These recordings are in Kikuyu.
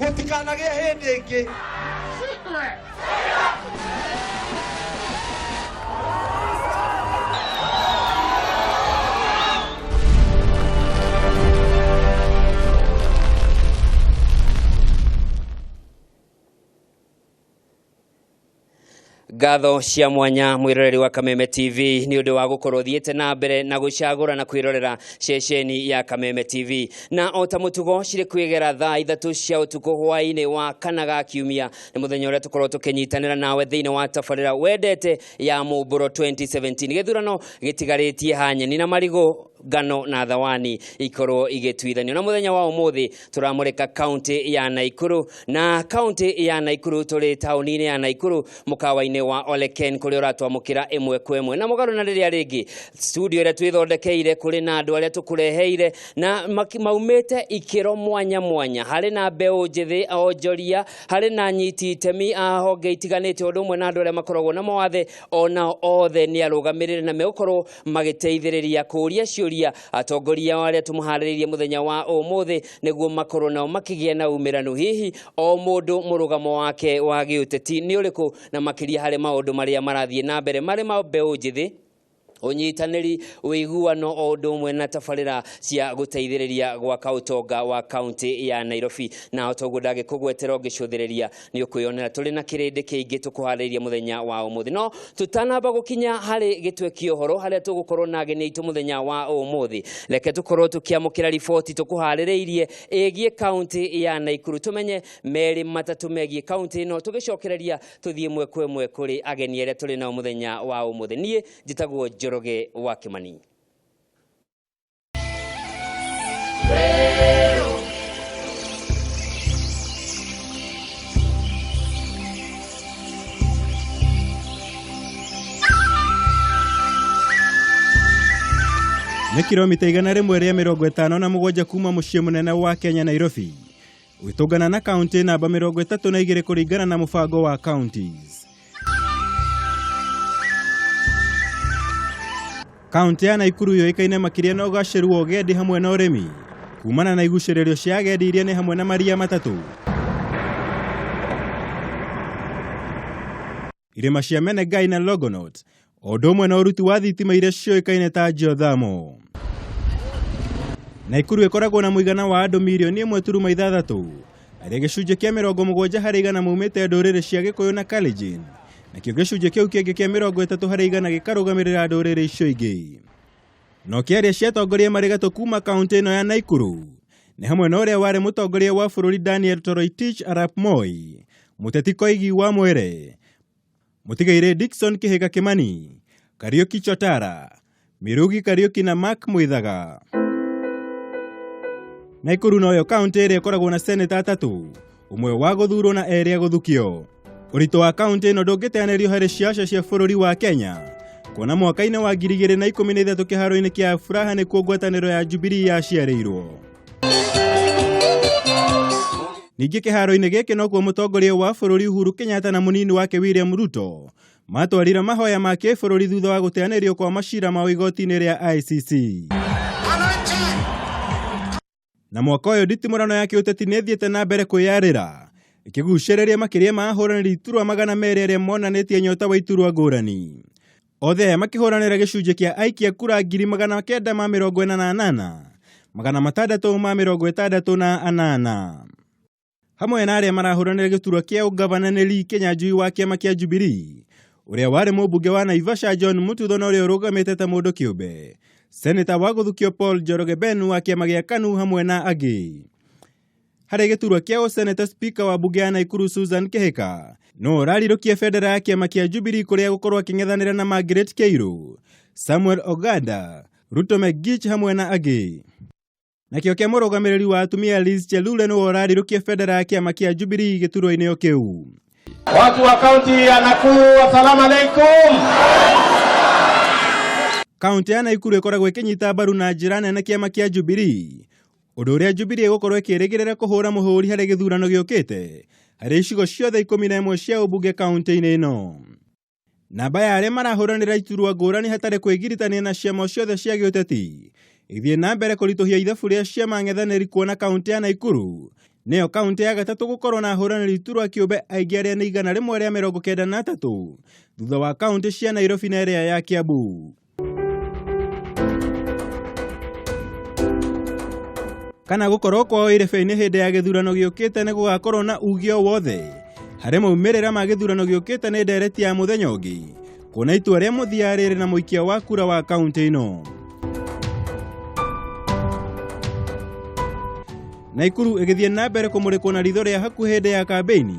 Gũtikanagĩe hĩndĩ ĩngĩ. Ngatho cia mwanya mwiroreri wa Kameme TV nĩ ũndũ wa gũkorwo thiĩte na mbere na gũcagũra na kwĩrorera ceceni ya Kameme TV. Na o ta mũtugo cirĩ kwĩgera thaa 3 cia ũtukũ hwaĩ-inĩ wa kana ga kiumia, nĩ mũthenya ũrĩa tũkorwo tũkĩnyitanĩra nawe thĩinĩ wa tabarĩra wendete ya Mũmbũro 2017. Gĩthurano gĩtigarĩtie hanyeni na marigũ, ngano na thawani ikorwo igĩtuithanio. Na mũthenya wa ũmũthĩ tũramũrĩka kaunti ya Naikuru, na kaunti ya Naikuru tũrĩ taũni-inĩ ya Naikuru mũkawa-inĩ wa Oleken kũrĩa ũratwamũkĩra ĩmwe kwa ĩmwe. Na mũgarũ na rĩrĩa rĩngĩ studio ĩrĩa twĩthondekeire kũrĩ na andũ arĩa tũkũreheire na maumĩte ikĩro mwanya mwanya. Harĩ na mbeũ njĩthĩ onjoria, harĩ na anyiti itemi a honge itiganĩte, ũndũ ũmwe na andũ arĩa makoragwo na mawathe, onao othe nĩ arũgamĩrĩre na megũkorwo magĩteithĩrĩria kũũria ciũria atongoria arĩa tũmũharĩrĩirie mũthenya wa ũmũthĩ, nĩguo makorwo nao makĩgĩa na umĩranu hihi o mũndũ mũrũgamo wake wa gĩũteti nĩ ũrĩkũ, na makĩria harĩ maũndũ marĩa marathiĩ na mbere marĩ ma mbeũ njĩthĩ, ũnyitanĩri, ũiguano o ũndũ ũmwe na tabarĩra cia gũteithĩrĩria gwaka ũtonga wa kaunti ya Nairobi. Na o toguo ndangĩkũgwetera ũngĩcũthĩrĩria nĩ ũkwĩyonera tũrĩ na kĩrĩndĩ kĩingĩ tũkũharĩrĩria mũthenya wa ũmũthĩ. No tũtanamba gũkinya harĩ gĩtwe kĩa ũhoro harĩa tũgũkorwo na ageni aitũ mũthenya wa ũmũthĩ, reke tũkorwo tũkĩamũkĩra riboti tũkũharĩrĩirie ĩgiĩ kaunti ya Naikuru, tũmenye merĩ matatũ megiĩ kaunti ĩno, tũgĩcokereria tũthiĩ ĩmwe kwa ĩmwe kũrĩ ageni arĩa tũrĩ nao mũthenya wa ũmũthĩ. Niĩ njĩtagwo Njoroge wa Kĩmani. Nĩ kilomita 157 kuma mũciĩ mũnene wa Kenya Nairobi, ũgĩtũngana na kaunti namba 32 kũringana na mũbango wa counties. Kaunti ya Naikuru yũĩkaine makĩria na ũgacĩru wa ũgendi hamwe na ũrĩmi, kumana na igucĩrĩrio cia agendi iria nĩ hamwe na maria matatũ, irĩma cia Menengai na Longonot, o ũndũ ũmwe na ũruti wa thitima iria ciũĩkaine ta geothermal. Naikuru ĩkoragwo na mũigana wa andũ mirioni ĩmwe turuma ithathatũ, arĩa gĩcunjĩ kĩa 70 harĩ igana maumĩte ndũrĩrĩ cia Gĩkũyũ na Kalenjin, nakĩo gĩcunjĩ kĩu kĩngĩ kĩa 30 harĩ igana gĩkarũgamĩrĩra ndũrĩrĩ icio ingĩ. No kĩaria cia atongoria marĩ gatũ kuma kaunti ĩno ya Naikuru nĩ hamwe na ũrĩa warĩ mũtongoria wa bũrũri Daniel Toroitich arap Moi, mũteti Koigi wa Mwere, mũtigairĩ Dickson Kĩhĩka Kĩmani, Kariũki Chotara, Mirugi Kariũki na Mark Mwithaga. Naikuru noyo kaunti ĩrĩa ĩkoragwo na seneta atatũ, ũmwe wa gũthurwo na erĩ a gũthukio. Ũritũ wa kaunti ĩno ndũngĩteanĩrio harĩ ciaca cia bũrũri wa Kenya, kuona mwaka-inĩ wa 2013 kĩharo-inĩ kĩa Furaha nĩkuo ngwatanĩro ya Jubilee yaciarĩirwo. Ningĩ kĩharo-inĩ gĩkĩ nokuo mũtongoria wa bũrũri Uhuru Kenyatta na mũnini wake William Ruto matwarire mahoya ma kĩbũrũri thutha wa gũteanĩrio kwa macira mao igoti-inĩ rĩa ICC. Na mwaka ũyũ nditimũrano ya kĩũteti nĩ ĩthiĩte na mbere kwĩyarĩra, ĩkĩgucĩrĩria makĩria ma ahũranĩri iturwa 200 arĩa monanĩtie nyota wa iturwa ngũrani. Othe aya makĩhũranĩra gĩcunjĩ kĩa aikia kura 948,668. Hamwe na arĩa marahũranĩra gĩturwa kĩa ũgavana nĩ Lee Kinyanjui wa kĩama kĩa Jubilee, ũrĩa warĩ mũmbunge wa Naivasha John Mututho na ũrĩa ũrũgamĩte ta mũndũ kĩũmbe, Seneta wa gũthukio Paul Njoroge Ben wa kĩama gĩa KANU hamwe na angĩ. Harĩ gĩturwa kĩa ũseneta, Speaker wa mbunge ya Naikuru Susan Kĩhĩka no ũrarirũkia bendera ya kĩama kĩa Jubilee kũrĩa gũkorwo akĩng'ethanĩra na Margaret Keiru, Samuel Oganda, Ruto Megich hamwe na angĩ. Nakĩo kĩa mũrũgamĩrĩri wa atumia Liz Chelule nĩwe ũrarirũkia bendera ya kĩama kĩa Jubilee gĩturwa-inĩ o kĩu. Watu wa kaunti ya Nakuru, assalamu alaikum. Kaunti ya Naikuru ĩkoragwo ĩkĩnyita mbaru na njĩra nene kĩama kĩa Jubilee, ũndũ ũrĩa Jubilee ĩgũkorwo ĩkĩrĩgĩrĩra kũhũra mũhũri harĩ gĩthurano gĩũkĩte harĩ icigo ciothe 11 cia ũmbunge kaunti-inĩ ĩno. Namba ya arĩa marahũranĩra iturwa ngũrani hatarĩ kwĩgiritania na ciama ciothe cia gĩũteti ĩgĩthiĩ na mbere kũritũhia ithabu rĩa ciama ng'ethanĩri kuona kaunti ya Naikuru Nĩyo kaunti ya gatatũ gũkorwo na ahũranĩri iturwa kĩũmbe aingĩ arĩa nĩ 193 thutha wa kaunti cia Nairobi na ĩrĩa ya Kiambu. Kana gũkorwo kwao irebe-inĩ hĩndĩ ya gĩthurano gĩũkĩte nĩ gũgakorwo na uge o wothe harĩ maumĩrĩra ma gĩthurano gĩũkĩte nĩ ndereti ya mũthenya ũngĩ kuona itua rĩa mũthia rĩrĩ na mũikia wa kura wa kaunti ĩno. Naikuru ĩgĩthiĩ na mbere kũmũrĩkwo na ritho rĩa hakuhĩ hĩndĩ ya kambĩini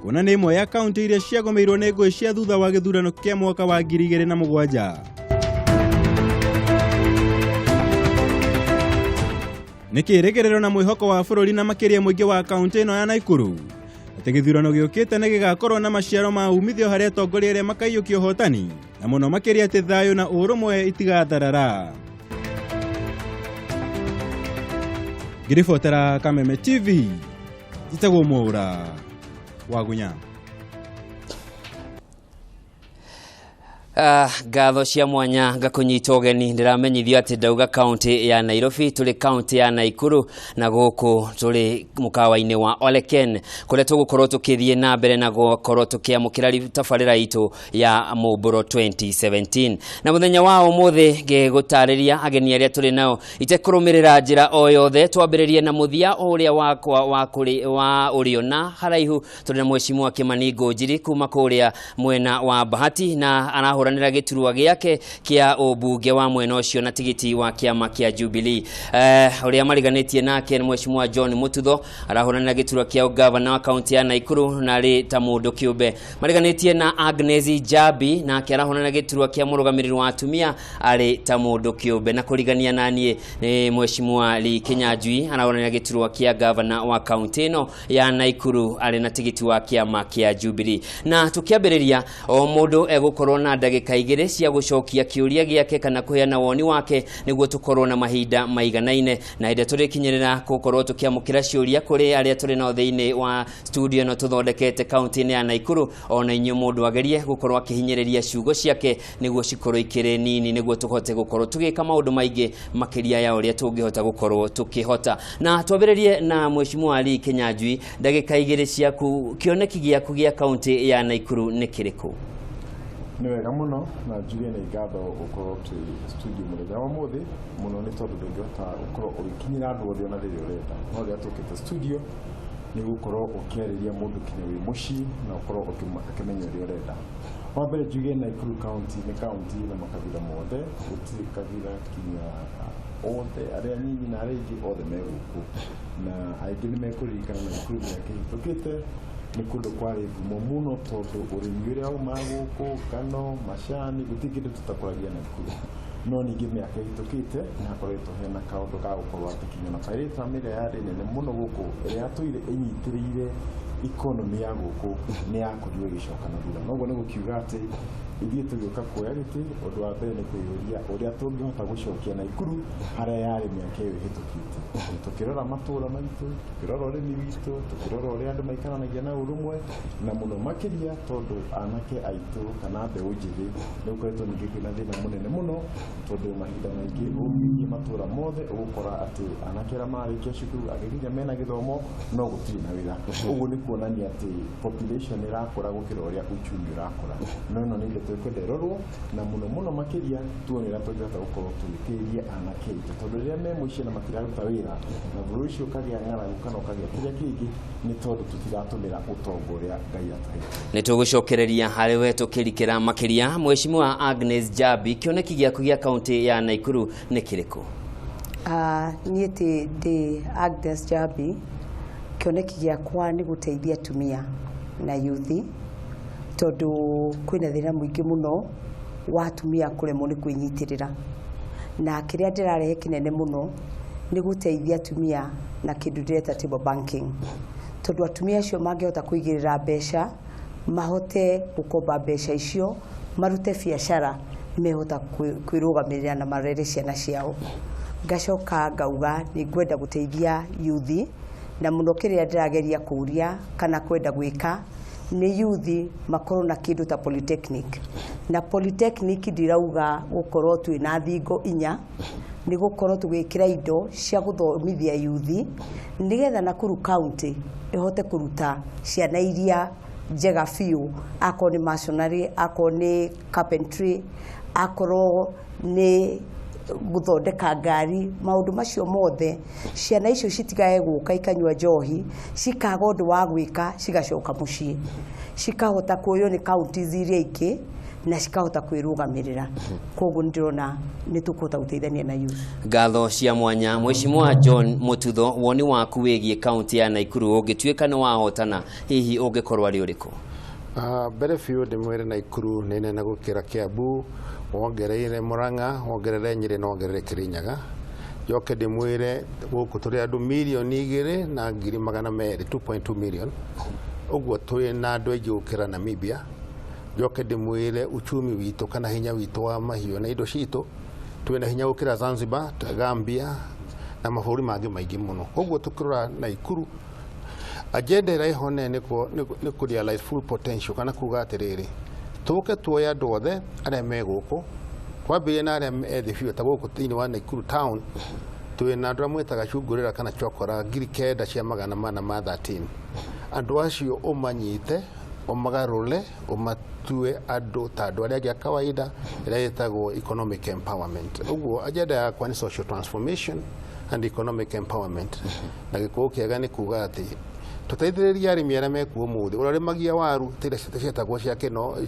kuona nĩ ĩmwe ya kaunti iria ciagũmĩirwo nĩ ngũĩ cia thutha wa gĩthurano kĩa mwaka wa 2007. Nĩ kĩĩrĩgĩrĩro na mwĩhoko wa bũrũri na makĩria mũingĩ wa kaunti ĩno ya Naikuru atĩ gĩthurano gĩũkĩte nĩ gĩgakorwo na maciaro ma umithio harĩ atongoria arĩa makaiyũkia ũhotani na mũno makĩria atĩ thayũ na ũrũmwe itigatharara. Ngĩribotera Kameme TV, njĩtagwo Mwaũra Wagunya. Ngatho cia mwanya ngakũnyita ũgeni ndĩramenyithio atĩ ndauga kaunti ya Nairobi tũrĩ kaunti ya Naikuru na gũkũ tũrĩ mũkawa-inĩ wa Oleken kũrĩa tũgũkorwo tũkĩthiĩ na mbere na gũkorwo tũkĩamũkĩra tabarĩra itũ ya Mũmbũro 2017 na mũthenya wa ũmũthĩ ngĩgũtarĩria ageni arĩa tũrĩ nao itekũrũmĩrĩra njĩra o yothe twambĩrĩrie na mũthia ũrĩa wakwa wa kũrĩ wa ũrĩo na haraihu tũrĩ na Mheshimiwa Kimani Ngũnjiri kuma kũrĩa mwena wa Bahati na arahũranĩra gĩturwa gĩake kĩa ũmbunge wa mwena ũcio na tigiti wa kĩama kĩa Jubilee. Ũrĩa mariganĩtie nake nĩ Mheshimiwa John Mututho arahũranĩra gĩturwa kĩa ũgavana wa kaunti ya Naikuru na arĩ ta mũndũ kĩũmbe. Mariganĩtie na Agnes Njabi nake arahũranĩra gĩturwa kĩa mũrũgamĩrĩri wa atumia arĩ ta mũndũ kĩũmbe. Na kũrigania na niĩ nĩ Mheshimiwa Lee Kinyanjui arahũranĩra gĩturwa kĩa gavana wa kaunti ĩno ya Naikuru arĩ na tigiti wa kĩama kĩa Jubilee. Na tũkĩambĩrĩria o mũndũ egũkorwo na ndagĩka igĩrĩ cia gũcokia kĩũria gĩake kana kũheana woni wake nĩguo tũkorwo na mahinda maiganaine na hĩndĩ tũrĩkinyĩrĩra gũkorwo tũkĩamũkĩra ciũria kũrĩ arĩa tũrĩ nao thĩinĩ wa studio ĩno tũthondekete kaunti-inĩ ya Naikuru ona inyuĩ mũndũ agerie gũkorwo akĩhinyĩrĩria ciugo ciake nĩguo cikorwo ikĩrĩ nini nĩguo tũhote gũkorwo tũgĩka maũndũ maingĩ makĩria ya ũrĩa tũngĩhota gũkorwo tũkĩhota. Na twambĩrĩrie na Mheshimiwa Lee Kinyanjui, ndagĩka igĩrĩ ciaku, kĩoneki gĩaku gĩa kaunti ya Naikuru nĩ kĩrĩkũ? Nĩ wega mũno na njuge nĩ ngatho gũkorwo twĩ studio mũthenya wa ũmũthĩ mũno nĩ tondũ ndũngĩhota gũkorwo ũgĩkinyĩra andũ othe ona rĩrĩa ũrenda no rĩrĩa tũkĩte studio nĩ gũkorwo ũkĩarĩria mũndũ kinya wĩ mũciĩ na ũkorwo ũkĩmenya ũrĩa ũrenda. Wa mbere njuge Naikuru county nĩ county na makabira mothe, gũtirĩ kabira kinya othe arĩa nyinyi na arĩa aingĩ othe me gũkũ na aingĩ nĩ mekũririkana Naikuru mĩaka ĩhĩtũkĩte nĩ kũndũ kwarĩ ngumo mũno tondũ ũrĩmi ũrĩa waumaga gũkũ ngano macani gũtirĩ kĩndũ tũtakũragia Naikuru. No ningĩ mĩaka ĩhĩtũkĩte nĩ hakoretwo hena kaũndũ ga gũkorwo atĩ kinya na Pyrethrum ĩrĩa yarĩ nene mũno gũkũ ĩrĩa yatũire ĩnyitĩrĩire economy ya gũkũ nĩ yakorirwo ĩgĩcoka na thutha. Noguo nĩ gũkiuga atĩ ithuĩ tũgĩũka kuoya gĩtĩ ũndũ wa mbere nĩ kwĩyũria ũrĩa tũngĩhota gũcokia Naikuru harĩa yarĩ mĩaka ĩyo ĩhĩtũkĩte. Tũkĩrora matũũra maitũ, tũkĩrora ũrĩmi witũ, tũkĩrora ũrĩa andũ maikaranagia na ũrũmwe na mũno makĩria tondũ anake aitũ kana mbeũ njĩthĩ nĩ gũkoretwo ningĩ kwĩna thĩna mũnene mũno tondũ mahinda maingĩ ũngĩthiĩ matũũra mothe ũgũkora atĩ anake arĩa marĩkia cukuru angĩ nginya mena gĩthomo no gũtirĩ na wĩra. Ũguo nĩ kuonania atĩ population ĩrakũra gũkĩra ũrĩa uchumi ũrakũra. No ĩno nĩ ndeto ĩkwenda ĩrorwo na mũno mũno makĩria tuone ũrĩa tũngĩhota gũkorwo tũgĩteithia anake aitũ tondũ rĩrĩa me mũciĩ na matiraruta wĩra na bũrũri ũcio ũkagĩa ng'aragu kana ũkagĩa kĩrĩa kĩngĩ nĩ tondũ tũtiratũmĩra ũtonga ũrĩa Ngai atũhete. Nĩ tũgũcokereria harĩ we tũkĩrikĩra makĩria. Mheshimiwa Agnes Njabi, kĩoneki gĩaku gĩa kaunti ya Naikuru nĩ kĩrĩkũ? Niĩ ndĩ Agnes Njabi, kĩoneki gĩakwa nĩ gũteithia atumia na yuthi tondũ kwĩna thĩna mũingĩ mũno wa atumia kũremwo nĩ kwĩnyitĩrĩra na kĩrĩa ndĩrarehe kĩnene mũno nĩ gũteithia atumia na kĩndũ ndĩreta table banking tondũ atumia acio mangĩhota kũigĩrĩra mbeca mahote gũkomba mbeca icio marute biacara nĩ mehota kwĩrũgamĩrĩra na marere ciana ciao. Ngacoka ngauga nĩ ngwenda gũteithia yuthi na mũno kĩrĩa ndĩrageria kũria kana kwenda gwĩka nĩ yuthi makorwo na kĩndũ ta polytechnic. Na polytechnic ndirauga gũkorwo twĩna thingo inya Nĩ gũkorwo tũgĩkĩra indo cia gũthomithia yuthi nĩgetha Nakuru County ĩhote kũruta ciana iria njega biũ, akorwo nĩ masonry, akorwo nĩ carpentry, akorwo nĩ gũthondeka ngari, maũndũ macio mothe. Ciana icio citigae gũka ikanyua njohi, cikaga ũndũ wa gwĩka, cigacoka mũciĩ, cikahota kuoywo nĩ counties iria ingĩ na cikahota kwĩrũgamĩrĩra. Koguo nĩ ndĩrona nĩ tũkũhota gũteithania na youth. Ngatho cia mwanya, Mheshimiwa John Mututho. Woni waku wĩgiĩ kaunti ya Naikuru ũngĩtuĩka nĩ wahotana, hihi ũngĩkorwo arĩ ũrĩkũ? Mbere biũ ndĩmwĩre Naikuru nĩ nene gũkĩra Kiambu, wongereire Murang'a, wongerere Nyĩrĩ na wongerere Kĩrĩnyaga. Njoke ndĩmwĩre gũkũ tũrĩ andũ 2.2 mirioni, 2.2 million, ũguo twĩ na andũ aingĩ gũkĩra Namibia. Njoke ndĩmwĩre uchumi witũ kana hinya witũ wa mahiũ na indo citũ, twĩna hinya gũkĩra Zanzibar, Gambia na mabũrũri mangĩ maingĩ mũno. Koguo tũkĩrora Naikuru, agenda ĩrĩa ĩho nene nĩ kũ realize full potential, kana kuga atĩrĩrĩ, tũke tuoye andũ othe arĩa me gũkũ, twambĩrĩrie na arĩa ethĩ biũ. Ta gũkũ thĩinĩ wa Naikuru town twĩna andũ arĩa mwĩtaga cungurĩra kana chokora 9413. Andũ acio ũmanyite, ũmagarũre, ũmatue andũ ta andũ arĩa angĩ a kawaida, ĩrĩa ĩtagwo economic empowerment. Ũguo agenda yakwa nĩ social transformation and economic empowerment. Na gĩkũyũ kĩega nĩ kuga atĩ tũteithĩrĩrie arĩmi arĩa mekuo ũmũthĩ, ũrĩa ũrĩmagia waru ta iria cietagwo cia kĩno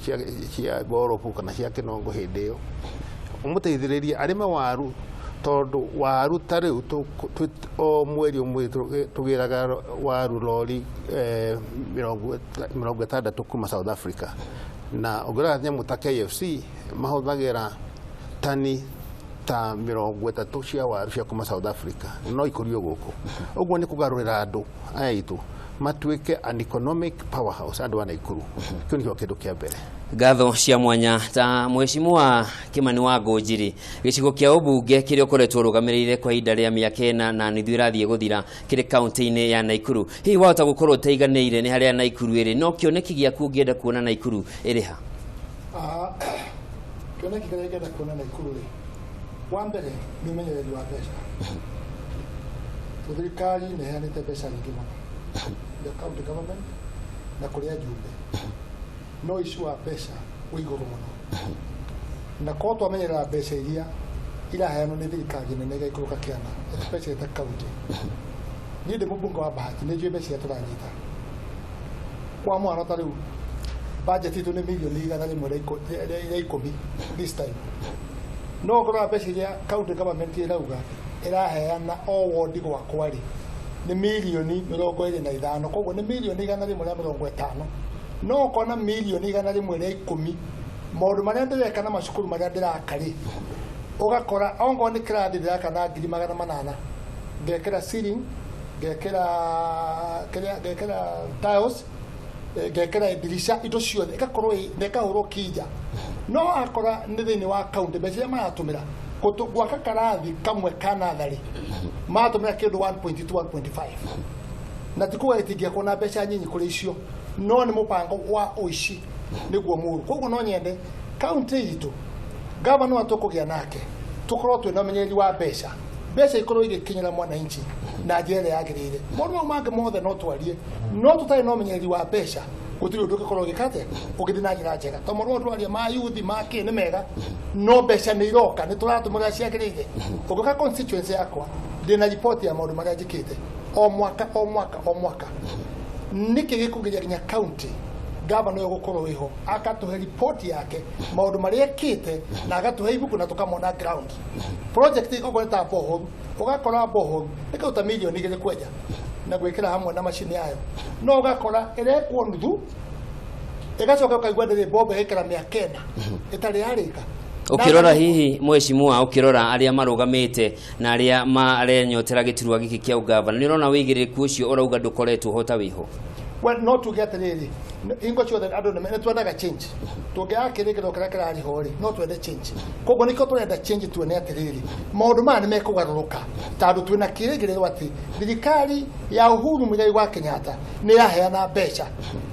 cia ngorobu kana cia kĩnongo hĩndĩ ĩyo, ũmũteithĩrĩrie arĩme waru, tondũ waru ta rĩu o mweri ũmwe tũgĩraga waru lori 60 kuma South Africa. Na ũngĩrora nyamũ ta KFC mahũthagĩra tani ta 30 cia waru cia kuma South Africa, no ikũrio gũkũ. Ũguo nĩ kũgarũrĩra andũ aya aitũ matuĩke an economic powerhouse, andũ a Naikuru. Kĩu nĩkĩo kĩndũ kĩa mbere. Ngatho cia mwanya. Ta Mheshimiwa Kimani wa Ngũnjiri, gĩcigo kĩa ũmbunge kĩrĩa ũkoretwo ũrũgamĩrĩire kwa ihinda rĩa mĩaka 4 na nuthu ĩrathiĩ gũthira kĩrĩ kaunti-inĩ ya Naikuru, hihi wahota gũkorwo ũtaiganĩire nĩ harĩa Naikuru ĩrĩ, no kĩoneki gĩaku ũngĩenda kuona Naikuru ĩrĩ ha? Kĩoneki kĩrĩa ingĩenda kuona Naikuru rĩ, wa mbere nĩ ũmenyereri wa mbeca. Thirikari nĩ ĩheanĩte mbeca nyingĩ mũno the county government na kũrĩ ajumbe, no ici wa mbeca wĩ igũrũ mũno, na korwo twamenyerera mbeca iria iraheanwo nĩ thirikari nene igaikũrũka kĩana, especially ta county. Niĩ ndĩ mũmbunge wa Bahati, nĩ njũĩ mbeca iria tũranyita. Kwa mwana ta rĩu budget itũ nĩ 110,000,000 this time, no ũngĩrora mbeca iria county government ĩrauga ĩraheana o wodi gwakwa rĩ, nĩ 25 mirioni. Koguo nĩ 150 mirioni, no ũkona 110 mirioni, maũndũ marĩa ndĩreka na macukuru marĩa ndĩraka rĩ, ũgakora ongorwo nĩ kĩrathi ndĩraka na 800,000, ngekĩra ceiling, ngekĩra kĩrĩa, ngekĩra tiles, ngekĩra ndirisha, indo ciothe ĩgakorwo na ĩkahũrwo kinja. No akora nĩ thĩinĩ wa county mbeca iria maratũmĩra gwaka karathi kamwe ka natharĩ maratũmĩra kĩndũ 1.2, 1.5, na ti kuga gĩtingĩakwo na mbeca nyinyi kũrĩ icio, no nĩ mũbango wa ũici nĩguo mũru. Koguo no nyende kaunti itũ, gavana wa tũkũgĩa nake, tũkorwo twĩna ũmenyereri wa mbeca, mbeca ikorwo igĩkinyĩra mwananchi na njĩra ĩrĩa yagĩrĩire. Maũndũ mau mangĩ mothe no twarie, no tũtarĩ na ũmenyereri wa mbeca gũtirĩ ũndũ ũngĩkorwo ũgĩka atĩa ũgĩthiĩ na njĩra njega. To maũndũ twaria ma yuthi ma kĩ nĩ mega, no mbeca nĩ iroka, nĩ tũratũmĩra ciagĩrĩire? Ũngĩũka constituency yakwa, ndĩna riboti ya maũndũ marĩa njĩkĩte o mwaka, o mwaka, o mwaka. Nĩkĩ gĩkũgiria nginya county gavana ũyũ gũkorwo wĩho akatũhe ripoti yake maũndũ marĩa ekĩte na agatũhe ibuku na tũkamona ground project okorwo nĩ ta borehole, ũgakora borehole ĩkaruta 2 mirioni kwenja na gwĩkĩra hamwe na macini yayo, no ũgakora ĩrekwo nuthu, ĩgacoka ũkaigua ndĩrĩ bomba ĩgaikara mĩaka 4 ĩtarĩ yarĩka. Ukirora hihi, mheshimiwa, ukirora aria marugamite na aria marenyotera giturwa giki kia ugavana, ni urona wigiriku ucio urauga ndukoretwo hota wiho? Well, no tuge atĩrĩrĩ, hingo ciothe andũ nĩ twendaga change. Tũngĩaga kĩrĩgĩrĩro kĩrĩa kĩrarĩ ho rĩ, no twende change. Koguo nĩkĩo tũrenda change, tuone atĩrĩrĩ, maũndũ maya nĩ mekũgarũrũka, tondũ twĩna kĩrĩgĩrĩro atĩ thirikari ya Uhuru Muigai wa Kenyatta nĩ yaheana mbeca,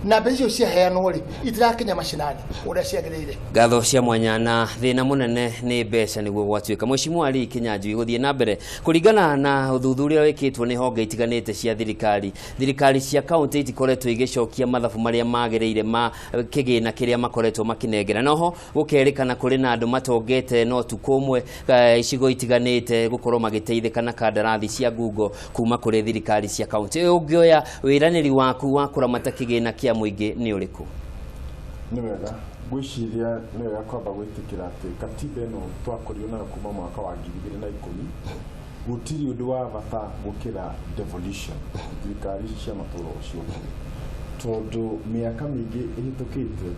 na mbeca icio ciaheanwo rĩ, itirakinya macinani ũrĩa ciagĩrĩire. Ngatho cia mwanya. Na thĩna mũnene nĩ mbeca nĩguo gwatuĩka. Mheshimiwa Lee Kinyanjui, gũthiĩ na mbere kũringana na ũthuthuria wĩkĩtwo nĩ honge itiganĩte cia thirikari, thirikari cia kaunti itikoretwo igĩcokia mathabu marĩa magĩrĩire ma kĩgĩna kĩrĩa makoretwo makĩnengera. Noho gũkerĩkana kũrĩ na andũ matongete no tukũ ũmwe icigo itiganĩte gũkorwo magĩteithĩka na kandarathi cia ngungo kuma kũrĩ thirikari cia kaunti. Ũngĩoya wĩranĩri waku wa kũramata kĩgĩna kĩa mũingĩ nĩ ũrĩkũ? Nĩ wega, ngwĩciria nĩ wega kwamba gwĩtĩkĩra atĩ katiba ĩno twakorirwo nayo kuma mwaka wa 2010, gũtirĩ ũndũ wa bata gũkĩra devolution, thirikari ici cia matũũra ciokire, tondũ mĩaka mĩingĩ ĩhĩtũkĩte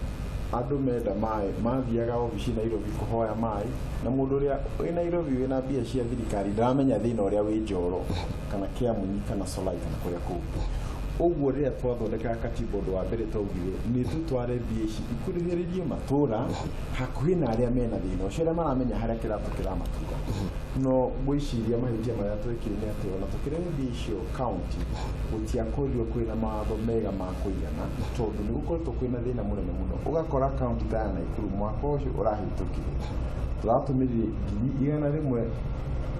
andũ menda maĩ mathiaga obici Nairobi kũhoya maĩ, na mũndũ ũrĩa wĩ Nairobi wĩna mbia cia thirikari ndaramenya thĩna ũrĩa wĩ Njoro kana Kĩamunyi kana Solai kana kũrĩa kũngĩ. Ũguo rĩrĩa twathondekaga katiba, ũndũ wa mbere twaugire nĩ tũtware mbia ici ikuhĩrĩrie matũra, hakuhĩ na arĩa mena thĩna ũcio, arĩa maramenya harĩa kĩratũ kĩramatura. No ngwĩciria mahĩtia marĩa twekire nĩ atĩ ona tũkĩrehe mbia icio county, gũtiakorirwo kwĩna mawatho mega ma kũigana, tondũ nĩ gũkoretwo kwĩna thĩna mũnene mũno. Ũgakora kaunti ta ya Naikuru mwaka ũcio ũrahĩtũkire tũratũmĩrire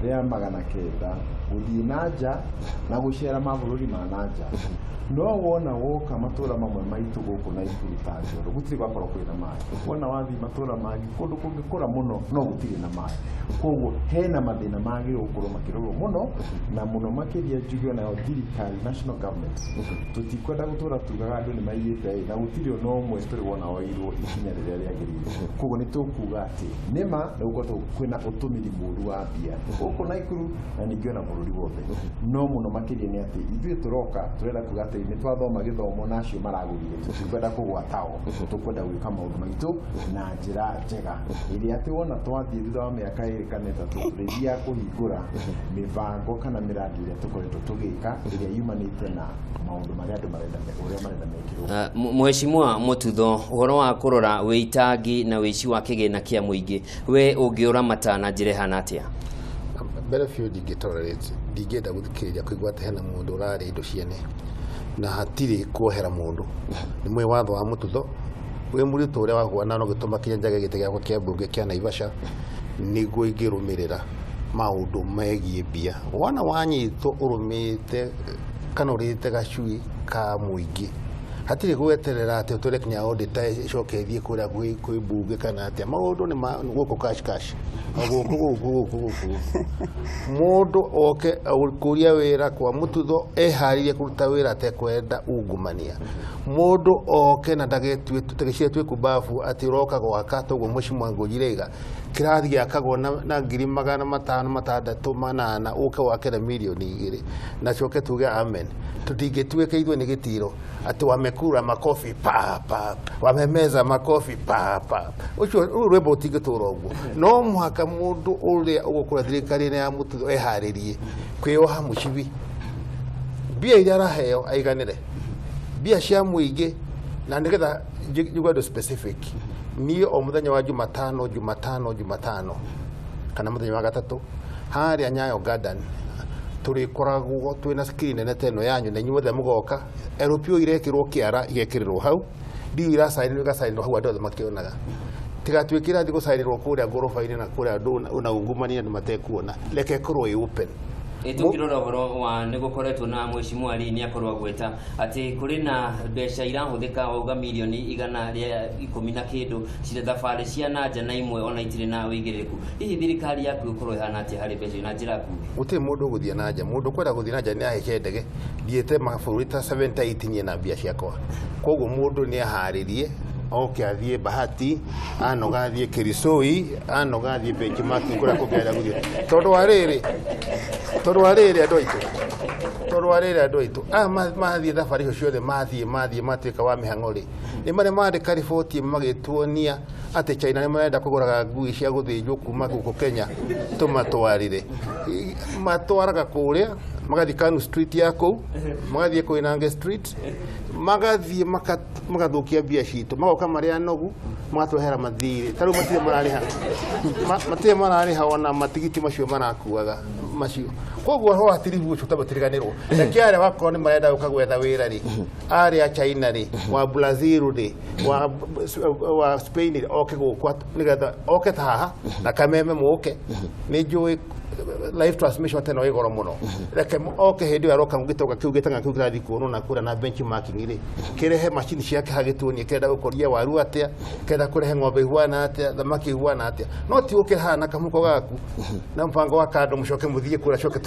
1,900,000 gũthiĩ na nja na gũcera mabũrũri ma na nja, no wona woka matũra mamwe maitũ gũkũ Naikuru ta Njoro gũtirĩ gwakorwo kwĩna maĩ. Wona wathiĩ matũra mangĩ kũndũ kũngĩkũra mũno no gũtirĩ na maĩ. Koguo hena mathĩna magĩrĩirwo gũkorwo makĩrorwo mũno na mũno makĩria. Njuge onayo thirikari, national government, tũtikwenda gũtũra tugaga andũ nĩ maiyĩte ĩ, na gũtirĩ ona ũmwe tũrĩ wona woirwo ikinya rĩrĩa rĩagĩrĩire. Koguo nĩ tũkuga atĩ nĩma nĩ gũkoretwo kwĩna ũtũmĩri mũru wa mbia gũkũ Naikuru na ningĩ ona bũrũri wothe, no mũno makĩria nĩ atĩ ithuĩ tũroka tũrenda kuga atĩ nĩ twathoma gĩthomo na acio maragũrire, tũtikwenda kũgwatao, tũkwenda gwĩka maũndũ maitũ na njĩra njega ĩrĩa atĩ wona twathiĩ thutha wa mĩaka 2 kana 3 tũrĩthiaga kũhingũra mĩbango kana mĩrandi ĩrĩa tũkoretwo tũgĩka ĩrĩa yumanĩte na maũndũ marĩa andũ marenda ũrĩa marenda mekĩrwo. Mheshimiwa Mututho, ũhoro wa kũrora wĩitangi na wĩici wa kĩgĩna kĩa mũingĩ, we ũngĩũramata na njĩra ĩhana atĩa? Mbere biũ ndingĩ tolerate, ndingĩenda gũthikĩrĩria kũigua atĩ hena mũndũ ũrarĩa indo ciene, na hatirĩ kuohera mũndũ. Nĩ mwĩ watho wa Mũtutho wĩ mũritũ ũrĩa wahuana no gĩtũma kinya njage gĩtĩ gĩakwa kĩa mbunge kĩa Naivasha nĩguo ingĩrũmĩrĩra maũndũ megiĩ mbia. Wona wanyitwo ũrũmĩte kana ũrĩte gacui ka mũingĩ, hatirĩ gweterera atĩ ũtwĩre kinya auditor ĩcoke ĩthiĩ kũrĩa kwĩ mbunge kana atĩa. Maũndũ nĩ ma gũkũ cash cash, o gũkũ gũkũ gũkũ gũkũ. Mũndũ oke kũria wĩra kwa Mũtutho eharĩrie kũruta wĩra atekwenda ungumania. Mũndũ oke na ndagetue tagĩcirie twĩ kumbabu atĩ ũroka gwaka toguo. Mheshimiwa Ngũnjiraiga, kĩrathi gĩakagwo na 568,000, ũke wake na 2 mirioni na coke tuge amen. Tũtingĩtuĩka ithuĩ nĩ gĩtiro atĩ wamekura makofi pa pa, wamemeza makofi pa pa. Ũcio rũu rwĩmbo rũtingĩtũra ũguo. No mũhaka mũndũ ũrĩa ũgũkũra thirikari-inĩ ya Mũtutho eharĩrie kwĩyoha mũcibi, mbia iria araheo aiganĩre, mbia cia mũingĩ. Na nĩgetha njigue ũndũ specific, niĩ o mũthenya wa Jumatano, Jumatano, Jumatano kana mũthenya wa gatatũ, harĩa Nyayo Garden tũrĩkoragwo twĩna screen nene ta ĩno yanyu, na inyuothe mũgoka. LPO irekĩrwo kĩara, igekĩrĩrwo hau, ndio iracainĩrwo, igacainĩrwo hau andũ othe makĩonaga. Tigatuĩke irathi gũcainĩrwo kũrĩa ngoroba-inĩ na kũrĩa andũ na ungumania andũ matekuona. Reke ĩkorwo ĩ open. Tũngĩrora ũhoro wa nĩ gũkoretwo na Mheshimiwa Lee nĩ akorwo agweta atĩ kũrĩ na mbeca irahũthĩka, wauga mirioni 110 na kĩndũ cia thabarĩ cia na nja, na imwe ona itirĩ na wĩigĩrĩrĩku. Hihi thirikari yaku ĩgũkorwo ĩhana atĩa harĩ mbeca na njĩra nguhĩ? Gũtirĩ mũndũ ũgũthiĩ na nja. Mũndũ ũkwenda gũthiĩ na nja nĩ ahaice ndege. Thiĩte mabũrũri ta 78 niĩ na mbia ciakwa. Koguo mũndũ nĩ aharĩrie oke athiĩ Bahati, anoga athiĩ Kirisoi, anoga athiĩ benchmarking kũrĩa kũngĩenda gũthiĩ, tondũ wa rĩrĩ andũ aitũ, tondũ wa rĩrĩ andũ aitũ aya mathiĩ thabarĩ icio ciothe, mathiĩ matuĩka wa mĩhang'o rĩ, nĩ marĩa mandĩka riboti magĩtuonia atĩ China nĩ marenda kũgũraga ngui cia gũthĩnjwo kuma gũkũ Kenya tũmatwarĩre. Matwaraga kũrĩa. Magathiĩ Kanu Street ya kũu, magathiĩ Koinange Street, magathiĩ magathũkia mbia citũ, magoka marĩ anogu, magatwehera mathirĩ. Ta rĩu matirĩ mararĩha, matirĩ mararĩha ona matigiti macio marakuaga macio. Koguo ho hatiribu ũcio tũbatiriganĩrwo. Reke arĩa wakorwo nĩ marenda gũka gwetha wĩra rĩ, arĩa China rĩ, wa Brazil rĩ, wa Spain rĩ, oke gũkũ nĩgetha oke ta haha na Kameme mũke. Nĩ njũĩ live transmission teno ĩ goro mũno. Reke oke hĩndĩ ĩyo aroka gĩtonga kĩu gĩtanga kĩu kĩrathiĩ kuonwo na kũrĩa na benchmarking rĩ, kĩrehe macini ciake hagĩtuonie kĩrenda gũkũria waru atĩa, kĩrenda kũrehe ng'ombe ihuana atĩa, thamaki ihuana atĩa. No ti ũke haha na kamũko gaku na mũbango wa kando mũcoke mũthiĩ kũrĩa coke.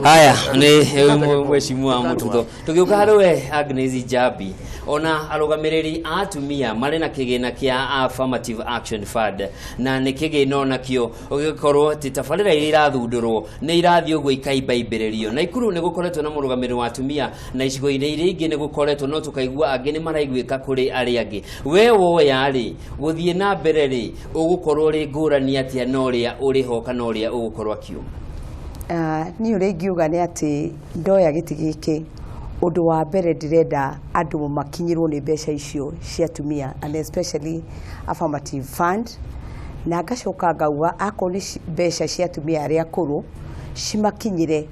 Haya nĩ mheshimiwa Mututho. Tũgĩũka harĩ we Agnes Njambi, ona arũgamĩrĩri a atumia marĩ na kĩgĩna kĩa Affirmative Action Fund, na nĩ kĩgĩna onakĩo ũgĩkorwo atĩ tabarĩra iria irathundũrwo nĩ irathiĩ ũguo ikaimbaimbĩrĩrio. Naikuru nĩ gũkoretwo na mũrũgamĩrĩri wa atumia, na icigo-inĩ iria ingĩ nĩ gũkoretwo, no tũkaigua angĩ nĩ maraiguĩka kũrĩ arĩa angĩ. We woya rĩ, gũthiĩ na mbere rĩ, ũgũkorwo ũrĩ ngũrani atĩa na ũrĩa ũrĩ ho kana ũrĩa ũgũkorwo akiuma? Niĩ ũrĩa ingiuga nĩ atĩ ndoya gĩtĩ gĩkĩ, ũndũ wa mbere ndĩrenda andũ makinyĩrwo nĩ mbeca icio cia atumia, and especially affirmative fund, na ngacoka ngauga akorwo nĩ mbeca cia atumia arĩa akũrũ cimakinyĩre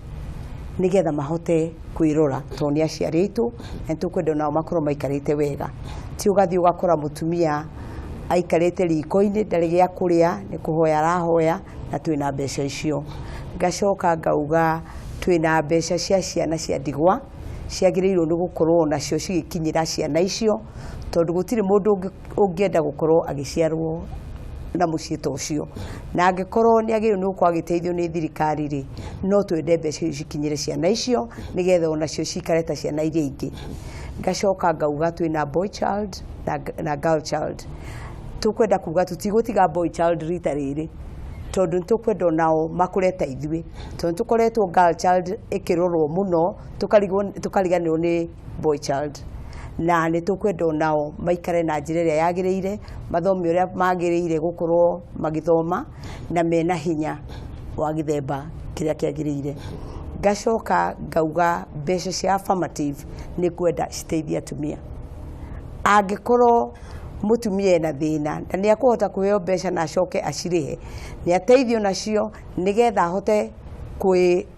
nĩgetha mahote kwĩrora, tondũ nĩ aciari aitũ na nĩtũkwenda nao makorwo maikarĩte wega. Ti ũgathiĩ ũgakora mũtumia aikarĩte riko-inĩ, ndarĩ gĩa kũrĩa, nĩ kũhoya arahoya, na twĩna mbeca icio. Ngacoka ngauga twĩna mbeca cia ciana cia ndigwa, ciagĩrĩirwo nĩ gũkorwo nacio cigĩkinyĩra ciana icio, tondũ gũtirĩ mũndũ ũngĩenda gũkorwo agĩciarwo na mũciĩ ta ũcio, na angĩkorwo nĩ agĩrĩirwo nĩ gũkorwo agĩteithio nĩ thirikari rĩ, no twende mbeca icio cikinyĩre ciana icio nĩgetha onacio cikare ta ciana iria ingĩ. Ngacoka ngauga twĩna boy child na girl child. Tũkwenda kuga tũtigũtiga boy child rita rĩrĩ, tondũ nĩtũkwenda onao makũre ta ithuĩ, tondũ nĩtũkoretwo girl child ĩkĩrorwo mũno, tũkariganĩrwo nĩ boy child, na nĩ tũkwenda onao maikare na njĩra ĩrĩa yagĩrĩire, mathome ũrĩa magĩrĩire gũkorwo magĩthoma, na mena hinya wa gĩthemba kĩrĩa kĩagĩrĩire. Ngacoka ngauga mbeca cia affirmative nĩ kwenda citeithie atumia. Angĩkorwo mũtumia ena thĩna na nĩ akũhota kũheo mbeca na acoke acirĩhe, nĩ ateithio nacio nĩgetha ahote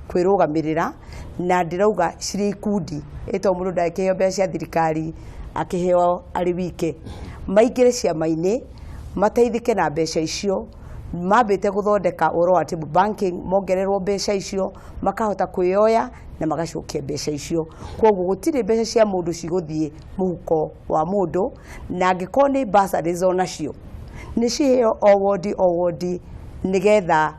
kwĩrũgamĩrĩra. Na ndĩrauga cirĩ ikundi, ĩto mũndũ ndangĩkĩheo mbeca cia thirikari akĩheo arĩ wike, maingĩre ciama-inĩ mateithĩke na mbeca icio, mambĩte gũthondeka ũhoro wa table banking, mongererwo mbeca icio makahota kwĩyoya na magacokia mbeca icio. Koguo gũtirĩ mbeca cia mũndũ cigũthiĩ mũhuko wa mũndũ. Na angĩkorwo nĩ bursaries onacio nĩ ciheo o wodi o wodi, nĩgetha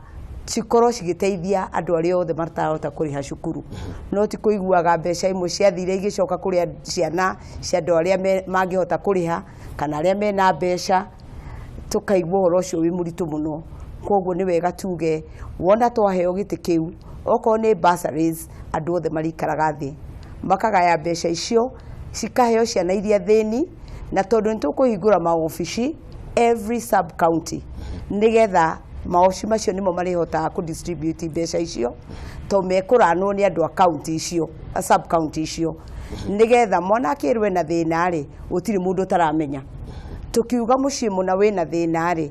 cikorwo cigĩteithia andũ arĩa othe matarahota kũrĩha cukuru. No ti kũiguaga mbeca imwe ciathire igĩcoka kũrĩa ciana cia andũ arĩa mangĩhota kũrĩha kana arĩa mena mbeca, tũkaigua ũhoro ũcio wĩ mũritũ mũno. Koguo nĩ wega tuge wona twaheo gĩtĩ kĩu, okorwo nĩ bursaries, andũ othe marĩikaraga thĩ makagaya mbeca icio cikaheo ciana iria thĩni, na tondũ nĩ tũkũhingũra maobici every sub county, nĩgetha maobici macio nĩmo marĩhotaga kũ distribute mbeca icio, to mekũranwo nĩ andũ a county icio, a sub county icio, nĩgetha mwana akĩrwo ena thĩna rĩ, gũtirĩ mũndũ ũtaramenya. Tukiuga mũciĩ mũna wĩna thĩna rĩ,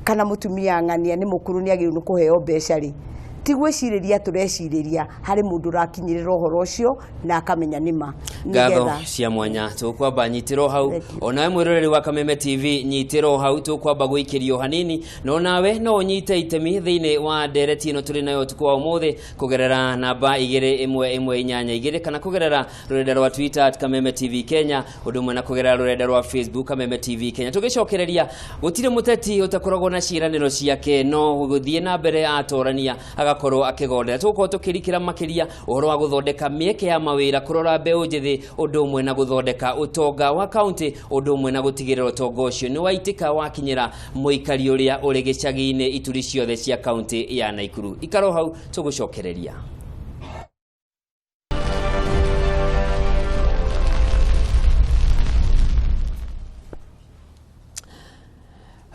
kana mũtumia ng'ania nĩ mũkũrũ nĩ agĩrĩirwo nĩ kũheo mbeca rĩ, ti gwĩcirĩria tũrecirĩria, harĩ mũndũ ũrakinyĩrĩra ũhoro ũcio na akamenya nĩma. Ngatho cia mwanya. Tũkwamba nyitĩrwo hau. Onawe mwĩroreri wa Kameme TV, nyitĩrwo hau, tũkwamba gũikĩrio hanini, no nawe no ũnyite itemi thĩinĩ wa ndereti ĩno tũrĩ nayo ũtukũ wa ũmũthĩ kũgerera namba 21182 kana kũgerera rũrenda rwa Twitter at Kameme TV Kenya, ũndũ ũmwe na kũgerera rũrenda rwa Facebook Kameme TV Kenya. Tũgĩcokereria, gũtirĩ mũteti ũtakoragwo na ciĩranĩro ciake, no gũthiĩ na mbere atorania agakorwo akĩgondera. Tũgũkorwo tũkĩrikĩra makĩria ũhoro wa gũthondeka mĩeke ya mawĩra, kũrora mbeũ njĩthĩ, ũndũ ũmwe na gũthondeka ũtonga wa kaunti, ũndũ ũmwe na gũtigĩrĩra ũtonga ũcio nĩ waitĩka wakinyĩra mũikari ũrĩa ũrĩ gĩcagi-inĩ ituri ciothe cia kaunti ya Naikuru. Ikaro hau, tũgũcokereria.